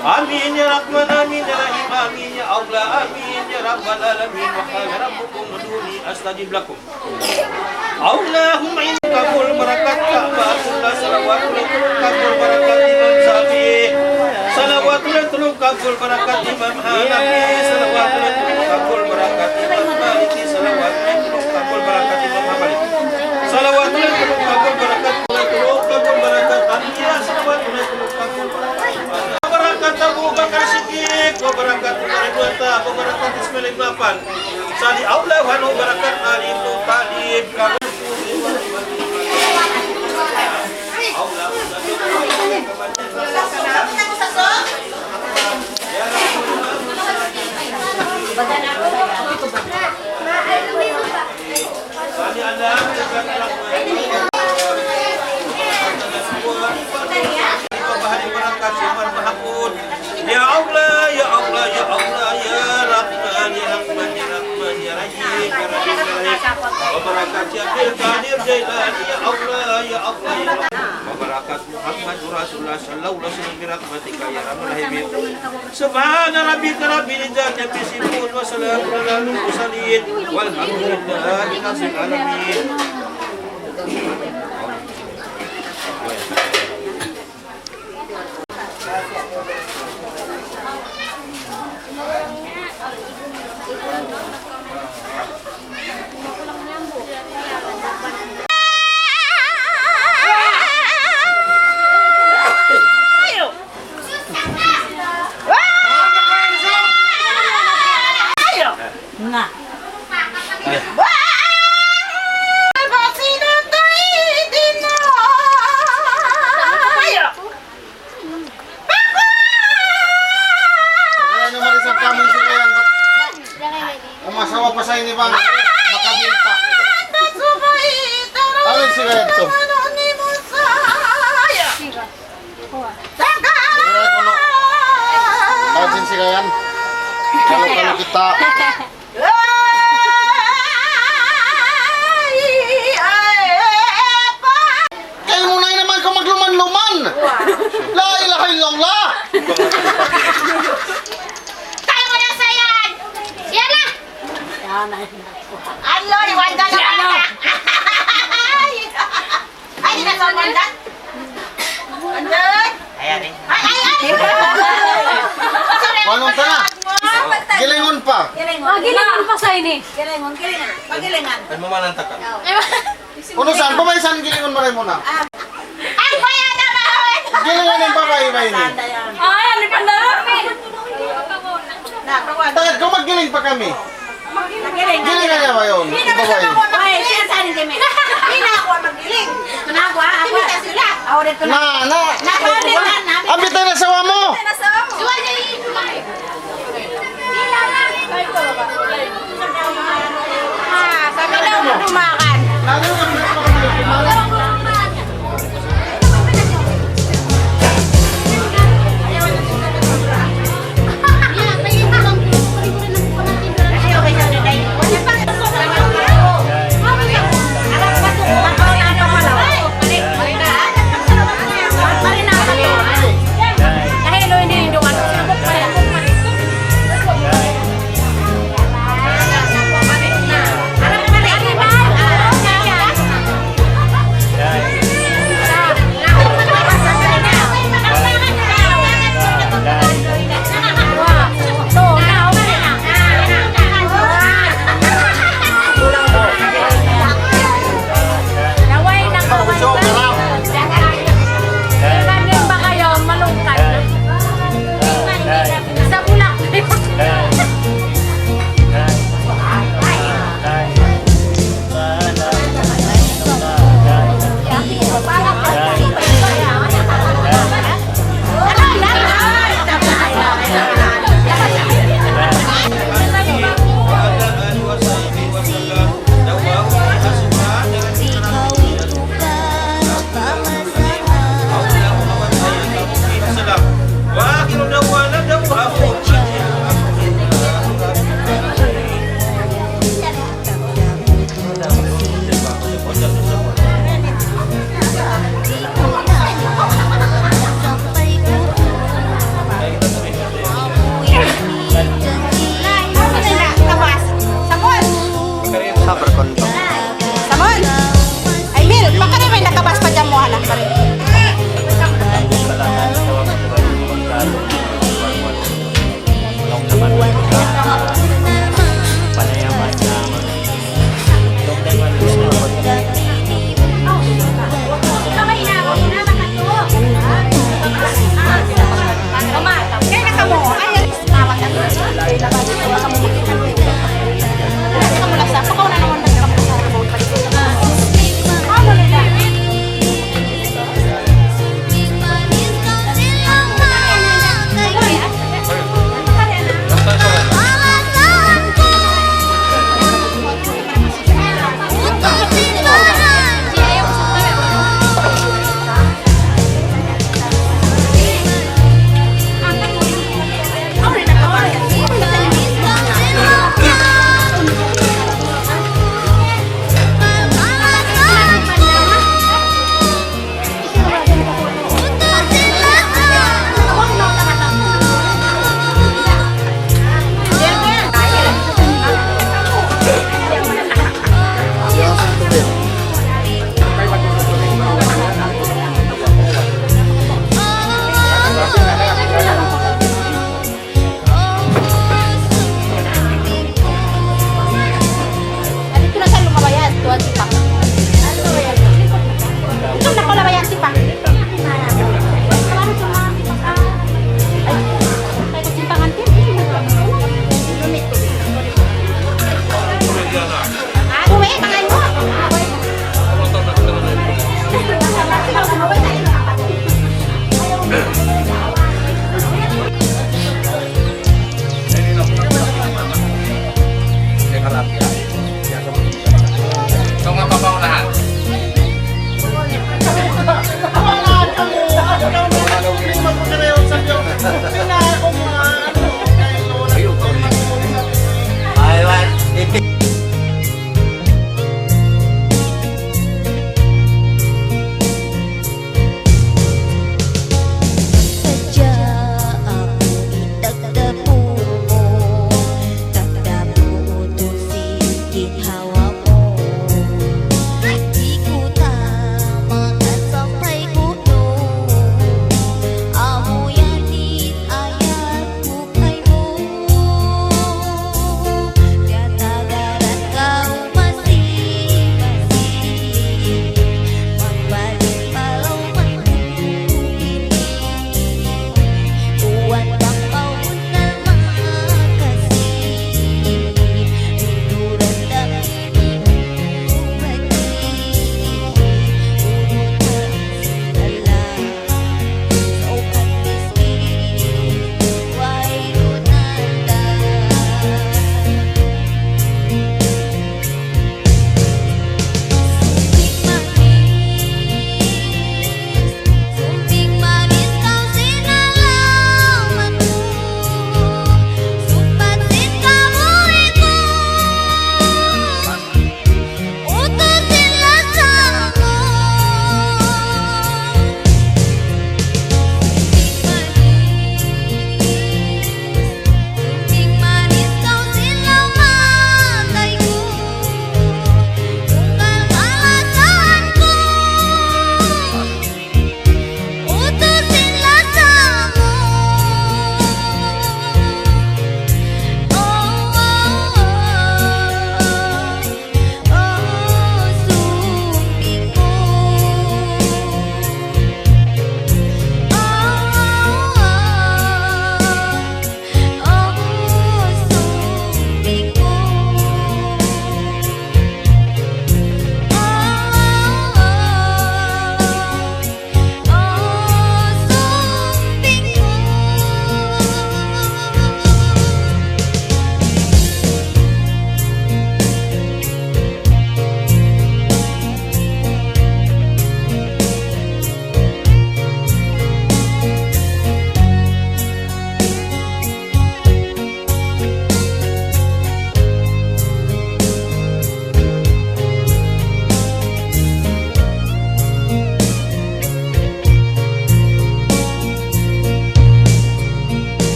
آمين يا رحمن، آمين يا رحيم، آمين يا الله، آمين يا رب العالمين. وقال ربكم ادعوني أستجب لكم. اللهم إنك Kabul barakat Ka'batullah, salawat ulit tulung kabul barakat Imam Syafi'i. Salawat ulit tulung kabul barakat Imam Hanafi. Salawat ulit tulung kabul barakat Imam Maliki. Salawat ulit tulung kabul barakat Imam Hambali. Salawat ulit tulung kabul barakat, ulit tulung kabul barakat Anbiya. Salawat ulit tulung kabul barakat Umar. Barakat Abu Bakar Siddiq, wa barakat Umar ibn Khattab, wa barakat Ismail ibn Affan. Sali Allah wa barakat Ali ibn Talib. Ya Allah, ya Allah, ya Allah, ya Rahman, ya Rahman, ya Rahim, ya Rahim, ya Rahim. Wa barakat Syekh Abdul Qadir Jailani, ya Allah, ya Allah, ya Allah. Wa barakat Muhammadur Rasulullah sallallahu alaihi wasallam bi rahmatika ya arhamar rahimin. Subhana rabbika rabbil izzati amma yasifun wa salamun alal mursalin walhamdulillahi rabbil alamin. Nga. Kaya na marisag kami sa kayan, bat umasawa pa sa ini bang makabinta. Alin si kayan to? Siguro kuno. Alin si kayan? Kalu-kalu kita. Kay mu na naman ka magluman-luman. La ilaha illallah. Tayo mo na sa yan. Yan na. Yan na. Aloy, wanda na. Yan na. Ay, di na sa wanda. Wanda. Ay, ay, ay. Manong tana. Gilingon pa. Ah, gilingon pa sa ini. Gilingon, gilingon. Magilingan. Ay, mamananta ka. Unu san? Pabay san gilingon maray muna. Ah. Ay, bayad na ba? Gilingon in pabay ba ini? Ay, ano pa na? Na, kawan. Tagad ko, maggiling pa kami. Gilingan niya ba yun? Yung babae. Ay, siya sa akin kami. Hindi na ako maggiling. Ito na ako, ah. Ako. Hindi na sila. Ako rin ko na. Na, na. Napalit na, namin. Ambi tayo na sawa mo. Suwa niya yun. Ah, sabi daw, dumakan.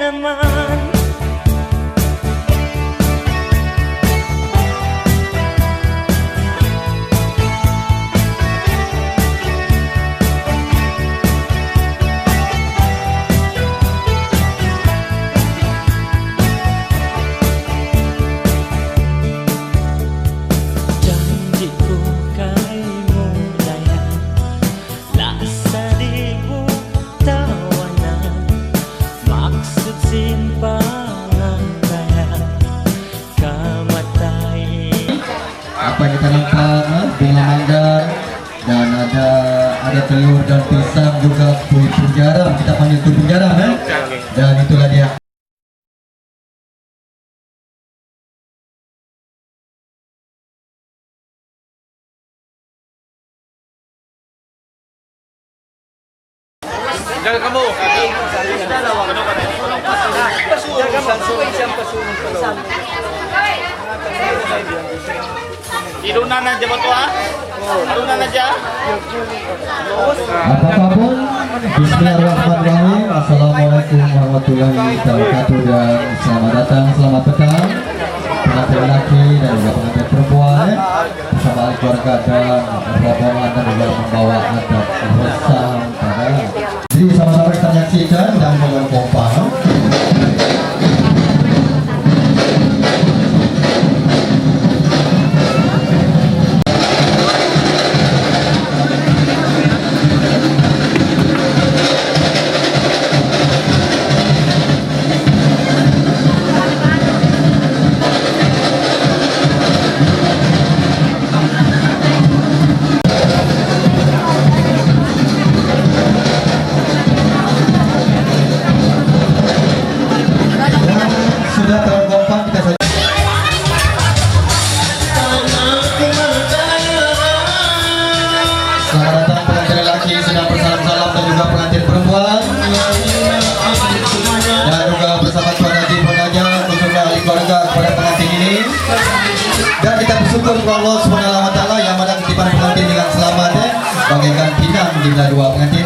naman. Janji' ku kaymu dayahan, lasa di' mu tawanan, maksud sin pangantay, kamatay. Apa kita nampak, ha? Bunga mangga, dan ada, ada telur dan pisang juga, kuih pun garam. Kita panggil kuih pun garam, eh? Dan itulah dia. Diyan kamu. Iduna na dyan ba to, ha? Aruna na dyan? Apa-apa pun. Bismillahirrahmanirrahim. Assalamualaikum warahmatullahi wabarakatuh dan selamat datang, selamat petang. Pengantin laki dan juga pengantin perempuan, eh, bersama ahli keluarga dan rombongan dan juga membawa adat bersama. Jadi sama-sama kita menyaksikan dan mengompang. Sudah terlempar, kita saja. Selamat datang pengantin lelaki, sedang bersalam-salam, dan juga pengantin perempuan. Dan juga bersama Tuan Haji, Tuan Haja, khususnya ahli keluarga kepada pengantin ini. Dan kita bersyukur kepada Allah Subhanahu wa Taala yang mana ketiban pengantin dengan selamat, eh, bagaikan pinang di belah dua pengantin.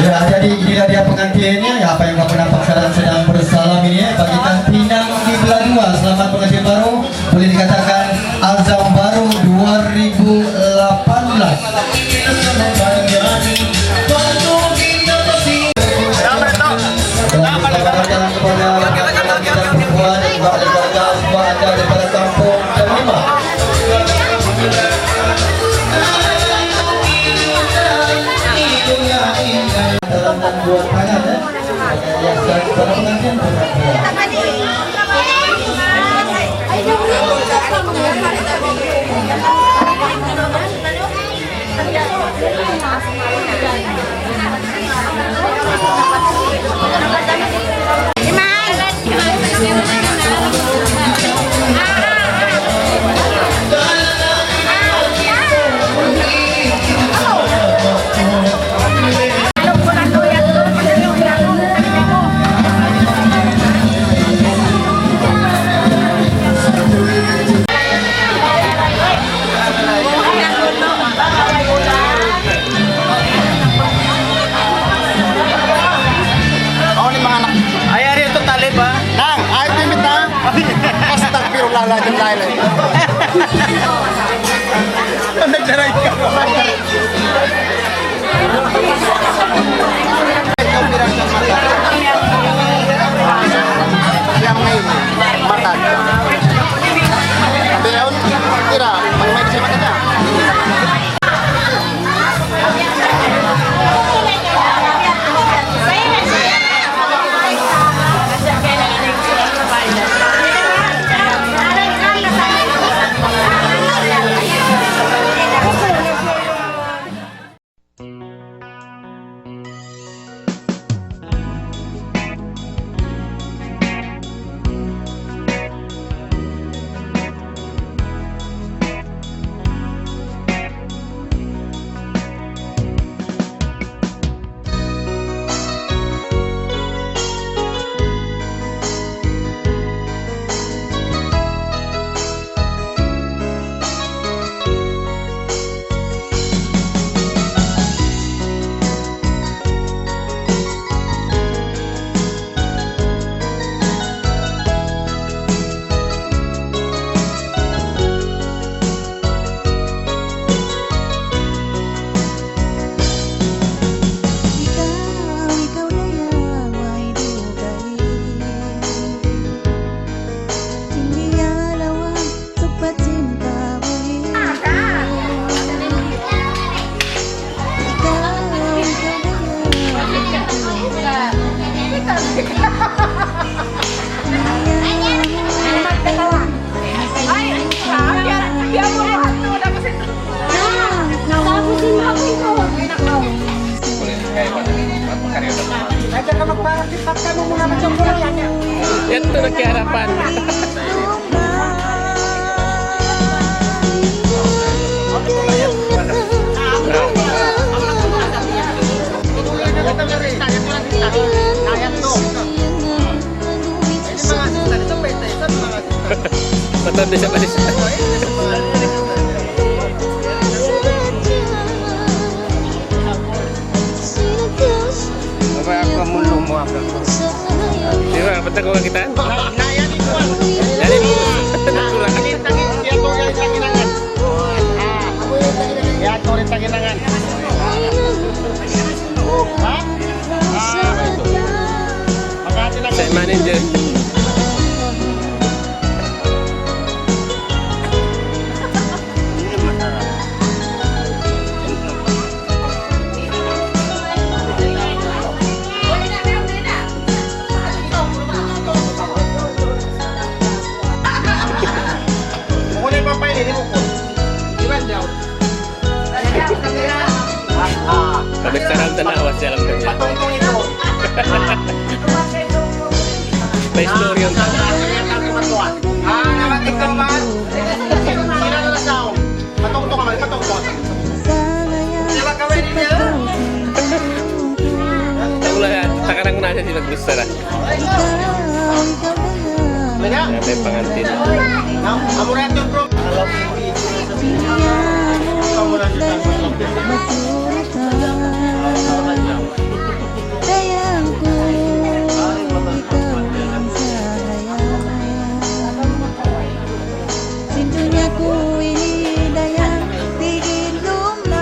Ya, jadi inilah dia pengantinnya, ya, apa yang kamu nampak sekarang sedang bersalam ini, ya, bagaikan pinang di belah dua. Selamat pengantin baru. Boleh dikatakan azam baru dua ribu lapan belas. Selamat datang kepada kita semua, juga keluarga, semua anda daripada kampung Terima. Buat tangan, ya. Hiasan para pengantin, buat Aw, ni manga anak. Ay, ari ito talib, ha? Nang, ay, timit, ha? Astagfirullahaladzim, la ilaha illallah. Nagdaray ka. Yang may mata. Pero, tira, may, may kasi mata niya. Yan to na kiyarapan. Patay na siya, balik. Apa aku mau ngomong apa? Di ba? Ba't ako kakitaan? Na, na, yan, ikuan. Yan, ikuan. Na, ini tangi, siya to, yan, tangi na yan. Ah, yan, to rin, tangi na yan. Ha? Ah, makati na. Sa manager. Kabissaran tanawa siya lang kanya. Pa-istorya yun. Ah, namatik ka man. Sila na lang sa Patungtong naman, patungtong. Wala yan. Takarang na siya sila gusto na. Wala. Yan, may pangantin. Na, amo na yan, bro. Amo na siya. Sin dunya ku ini dayang di ginum na.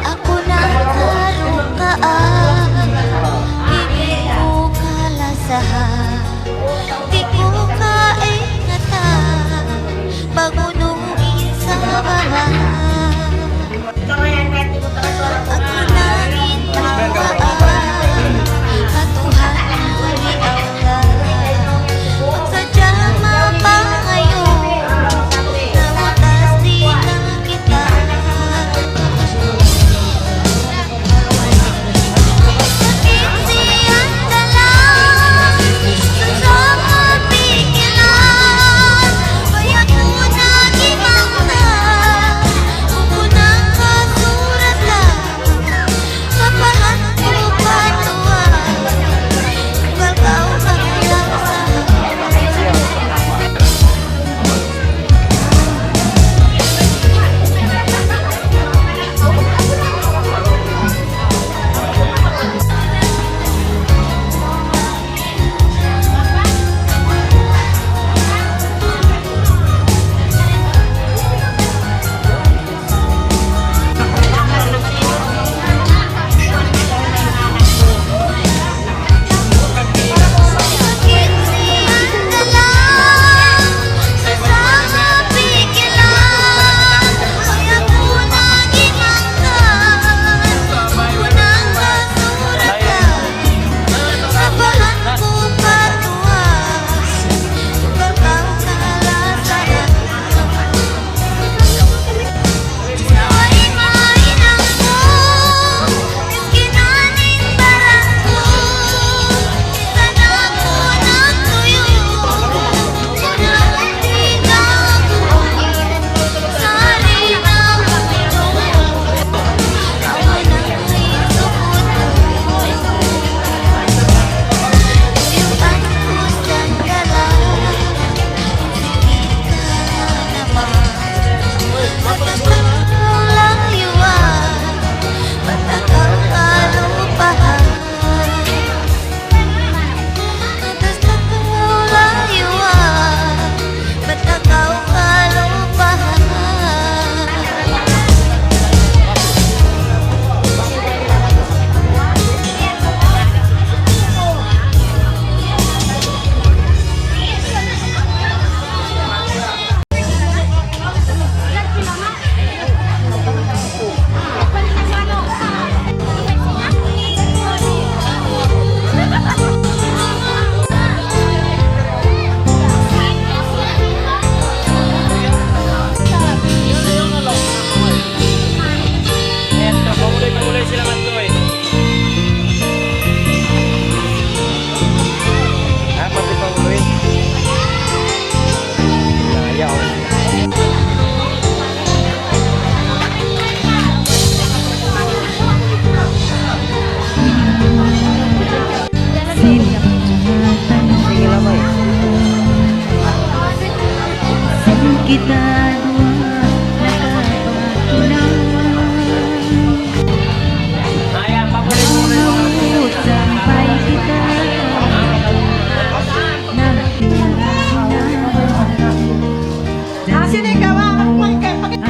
Aku nakarukaan, bibi' ku kalasahan, di' ku kaingatan, pag-unu in sabab. Aku nangin duwaa pa Tuhan ku di Allah, bang sadja mapangayu', namutas di na kita. Sakit siya dalam, susah pikilan, bayat ku na di mangta, buku na kasuratan. Kita duwa nakapatunay. Umabut sampay kita. Asin ikaw, ah, ang may kay pakit-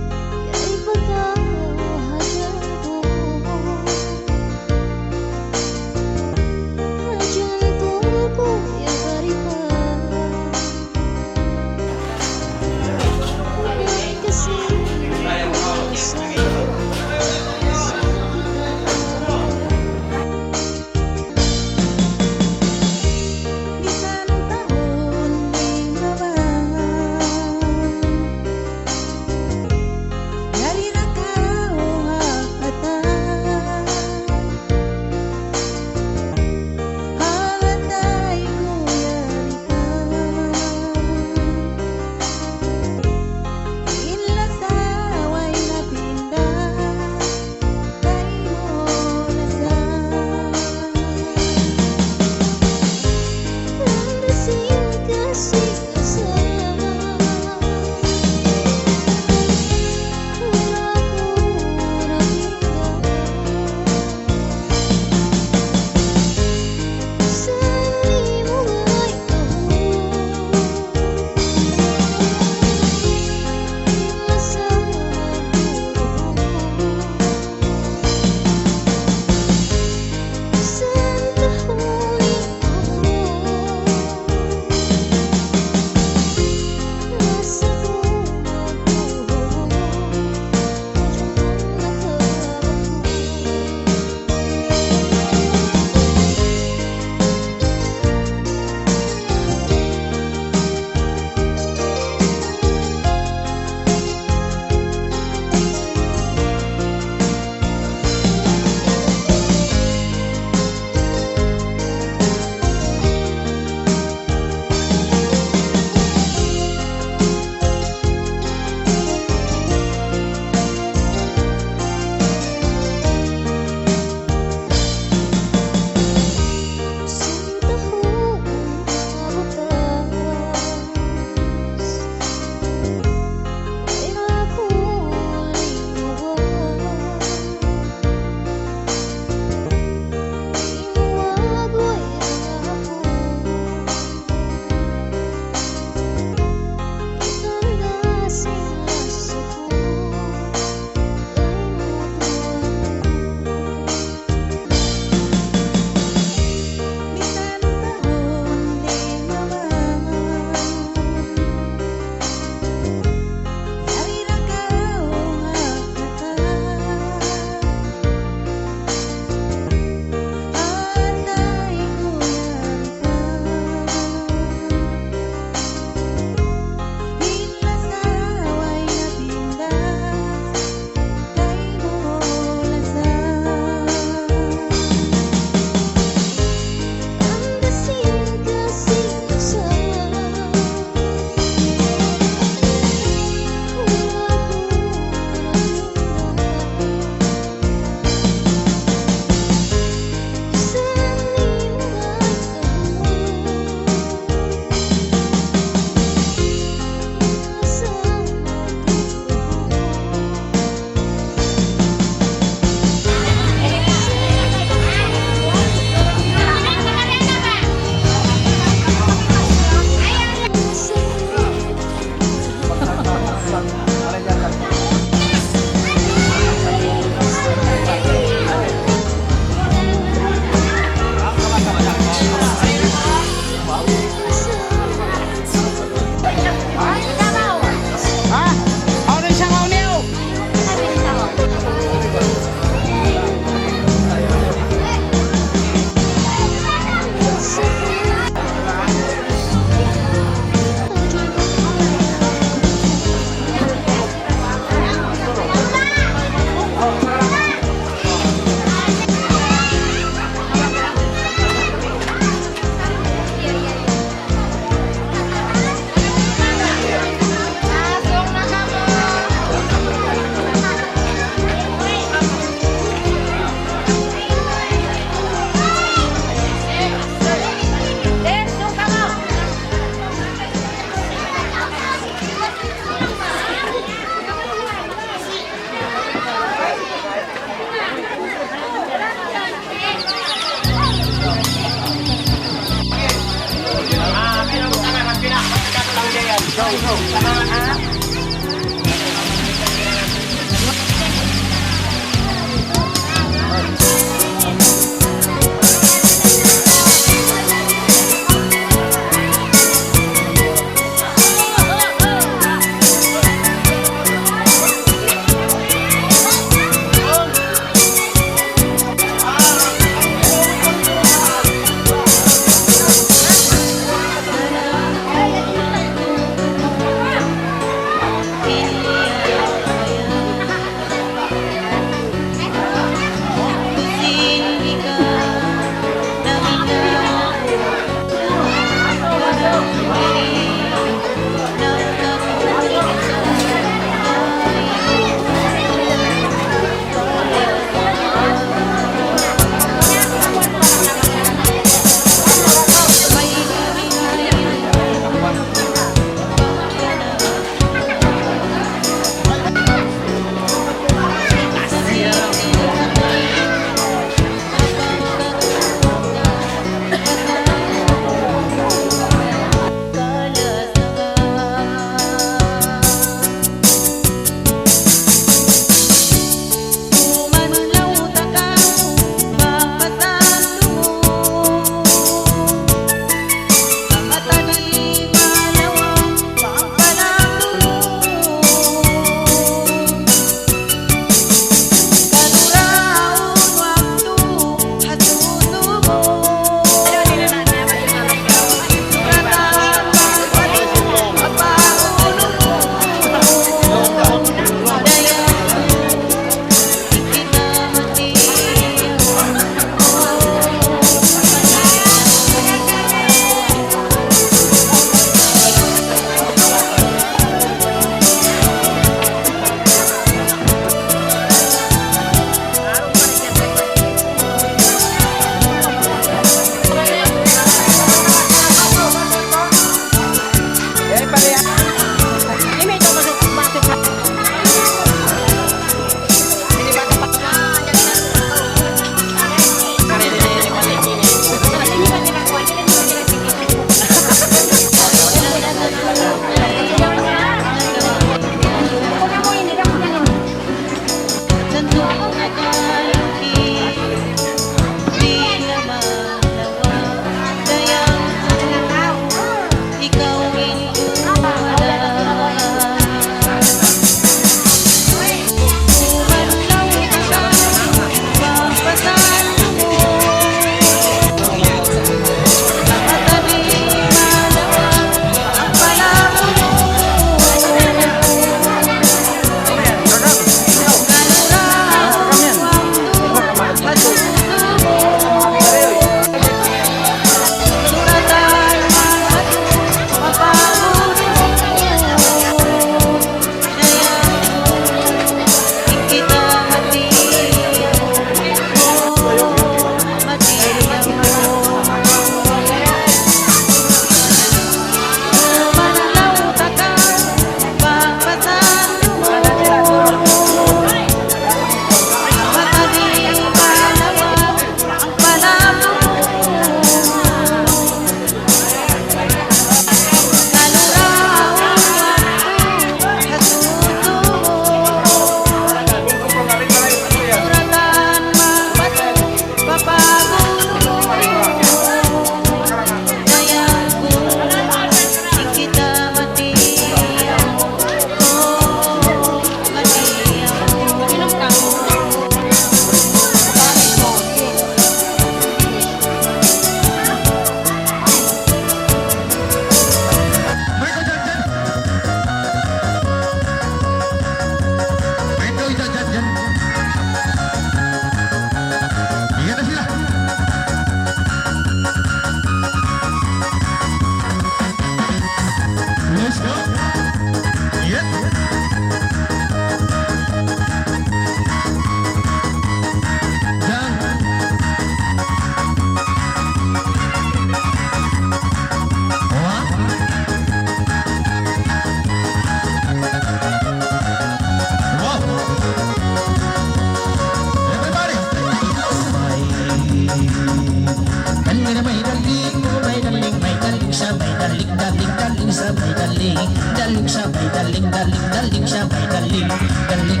Daling sabay daling, daling, daling sabay daling, daling.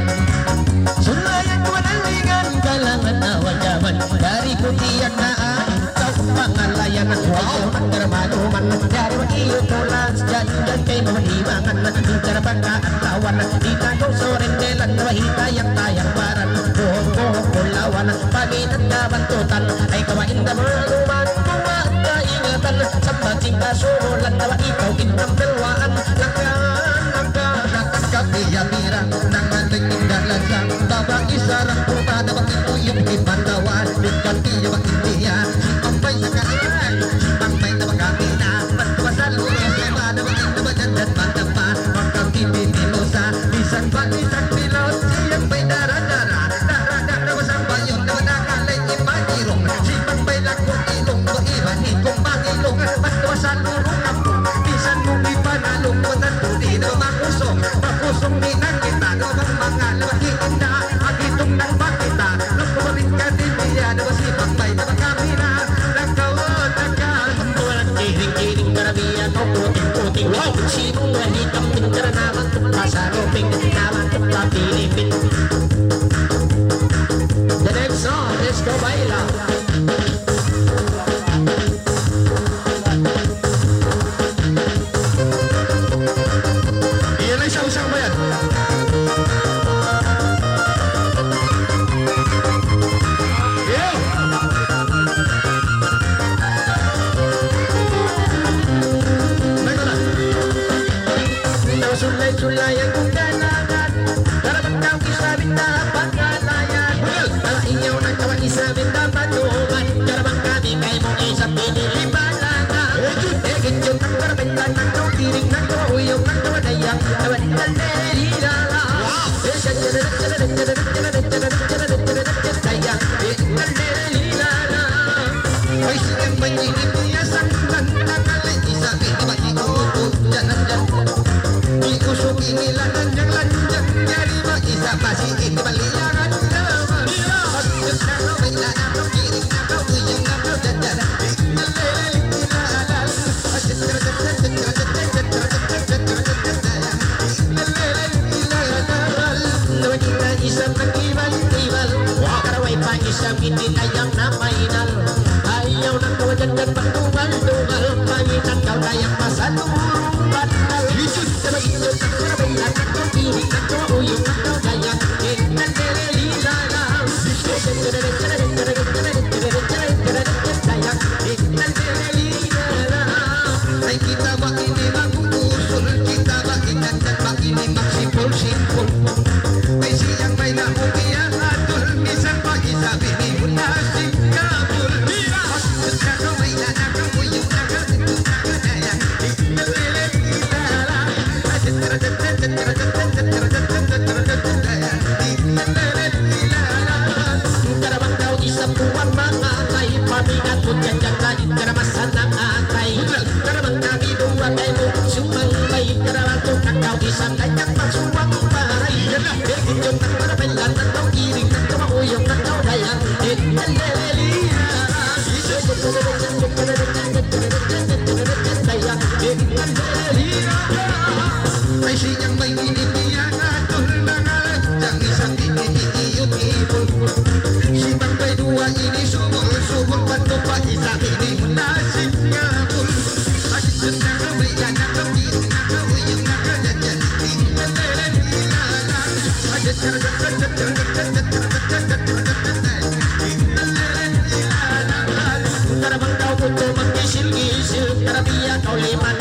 Sulayan ku dalingan, kalangan awan jaman. Dari ku tiyan na ikaw pangalayan. Wow. Ayaw magdarmaluman, dari wa iyo tulas, jan, jan kay mawalimangan. Minsan baka adlawan, di na ko sorendelan, wa hitayang-tayang baran. Buhok-buhok bulawan, Pangin at kabantutan, ay kawain na maluman, kumaat kaingatan, sambat sing kasuhulan, tawa ikaw in tambilwaan, langkaan, langkaan, langkaan, kapiya-pira, nangaling in dalasan, babai sarang puta, na bakit uyup in bandawan, ikan tiya bakit tiya, si pampay na kain, si pampay na bakit na, pagkabasal mo na sa iba, na bakit na ba dyan, dyan, bata pa, pagkabibinilusa, bisan ba, bisan pilot, siyang may dara-dara, Wow! Sino nga di kambing ka na naman tuk pa sa luping, naman tuk pa Pilipin. The next song, let's go baila. Iyan ay siyang-siyang ba yan? Yeah! May ko na. Ikaw sulay-sulayan kung kailangan. Para bang tau isab in pangalayan. Para iyaw na kawan isab in dapat tuman. Para bang kami kaymu isab in ilibalangan. Egit yun ang para bang tau tiring na kawan uyong na kawan ayang. Kawan in kalderila. Wow! Ay, siyang panyigipiyasan, nananalay, isa, ini ba, iuupo, jalan-jalan. Iusok, ini, lanjang-lanjang, yari ba, isa, basi, ini, baliyaran, jalan. Pagkakita ko, may lanakaw, kiring nakaw, uyang nakaw, jalan-jalan. Nalelelelelelal. Nalelelelelelal. Nalelelelelelal. Nalelelelelelal. Karaway pa isab in di kayang na final. Ayaw na kaw dyan dyan pagdugal-dugal. Pangitan kaw dayang pasalurung banal. Yusuf, sabay yun, sabay yun, sabay yun, sabay yun, sabay yun, sabay yun. Ay, kita ba ini mag-uusul, kita ba ikan, ba ini magsipul-sipul. Ay, siyang may nakukiyahatul, misan pa isa binimunasib kabul. Maksud na kaway na nakawuyuk na kawuyuk na kadaya. Di nalilip kita lang. Karabang kaw isab tuwan manga kay paminat mo dyan dyan na in karamasan ng atay. Karabang kami duwa kay mo sumang may karabang to kakaw isab kay kang pagsuwang paray. Yan na. Dito yung nagparapayan na tao iring na tao uyong na tao dayang. Din na lelelihan. Ay, siyang may initiatul, nangalat, yang isang ini iyutipul. Sibang bay duwa ini sumul-sumul, patupa isa ini munasib ngabul. Ay, siyang may anak, ang bilang na kawiyang nakalajan, tingnan na lang ilalang. Ay, Karabang kaw kuto magkisil-kisil, karabiya kaw liman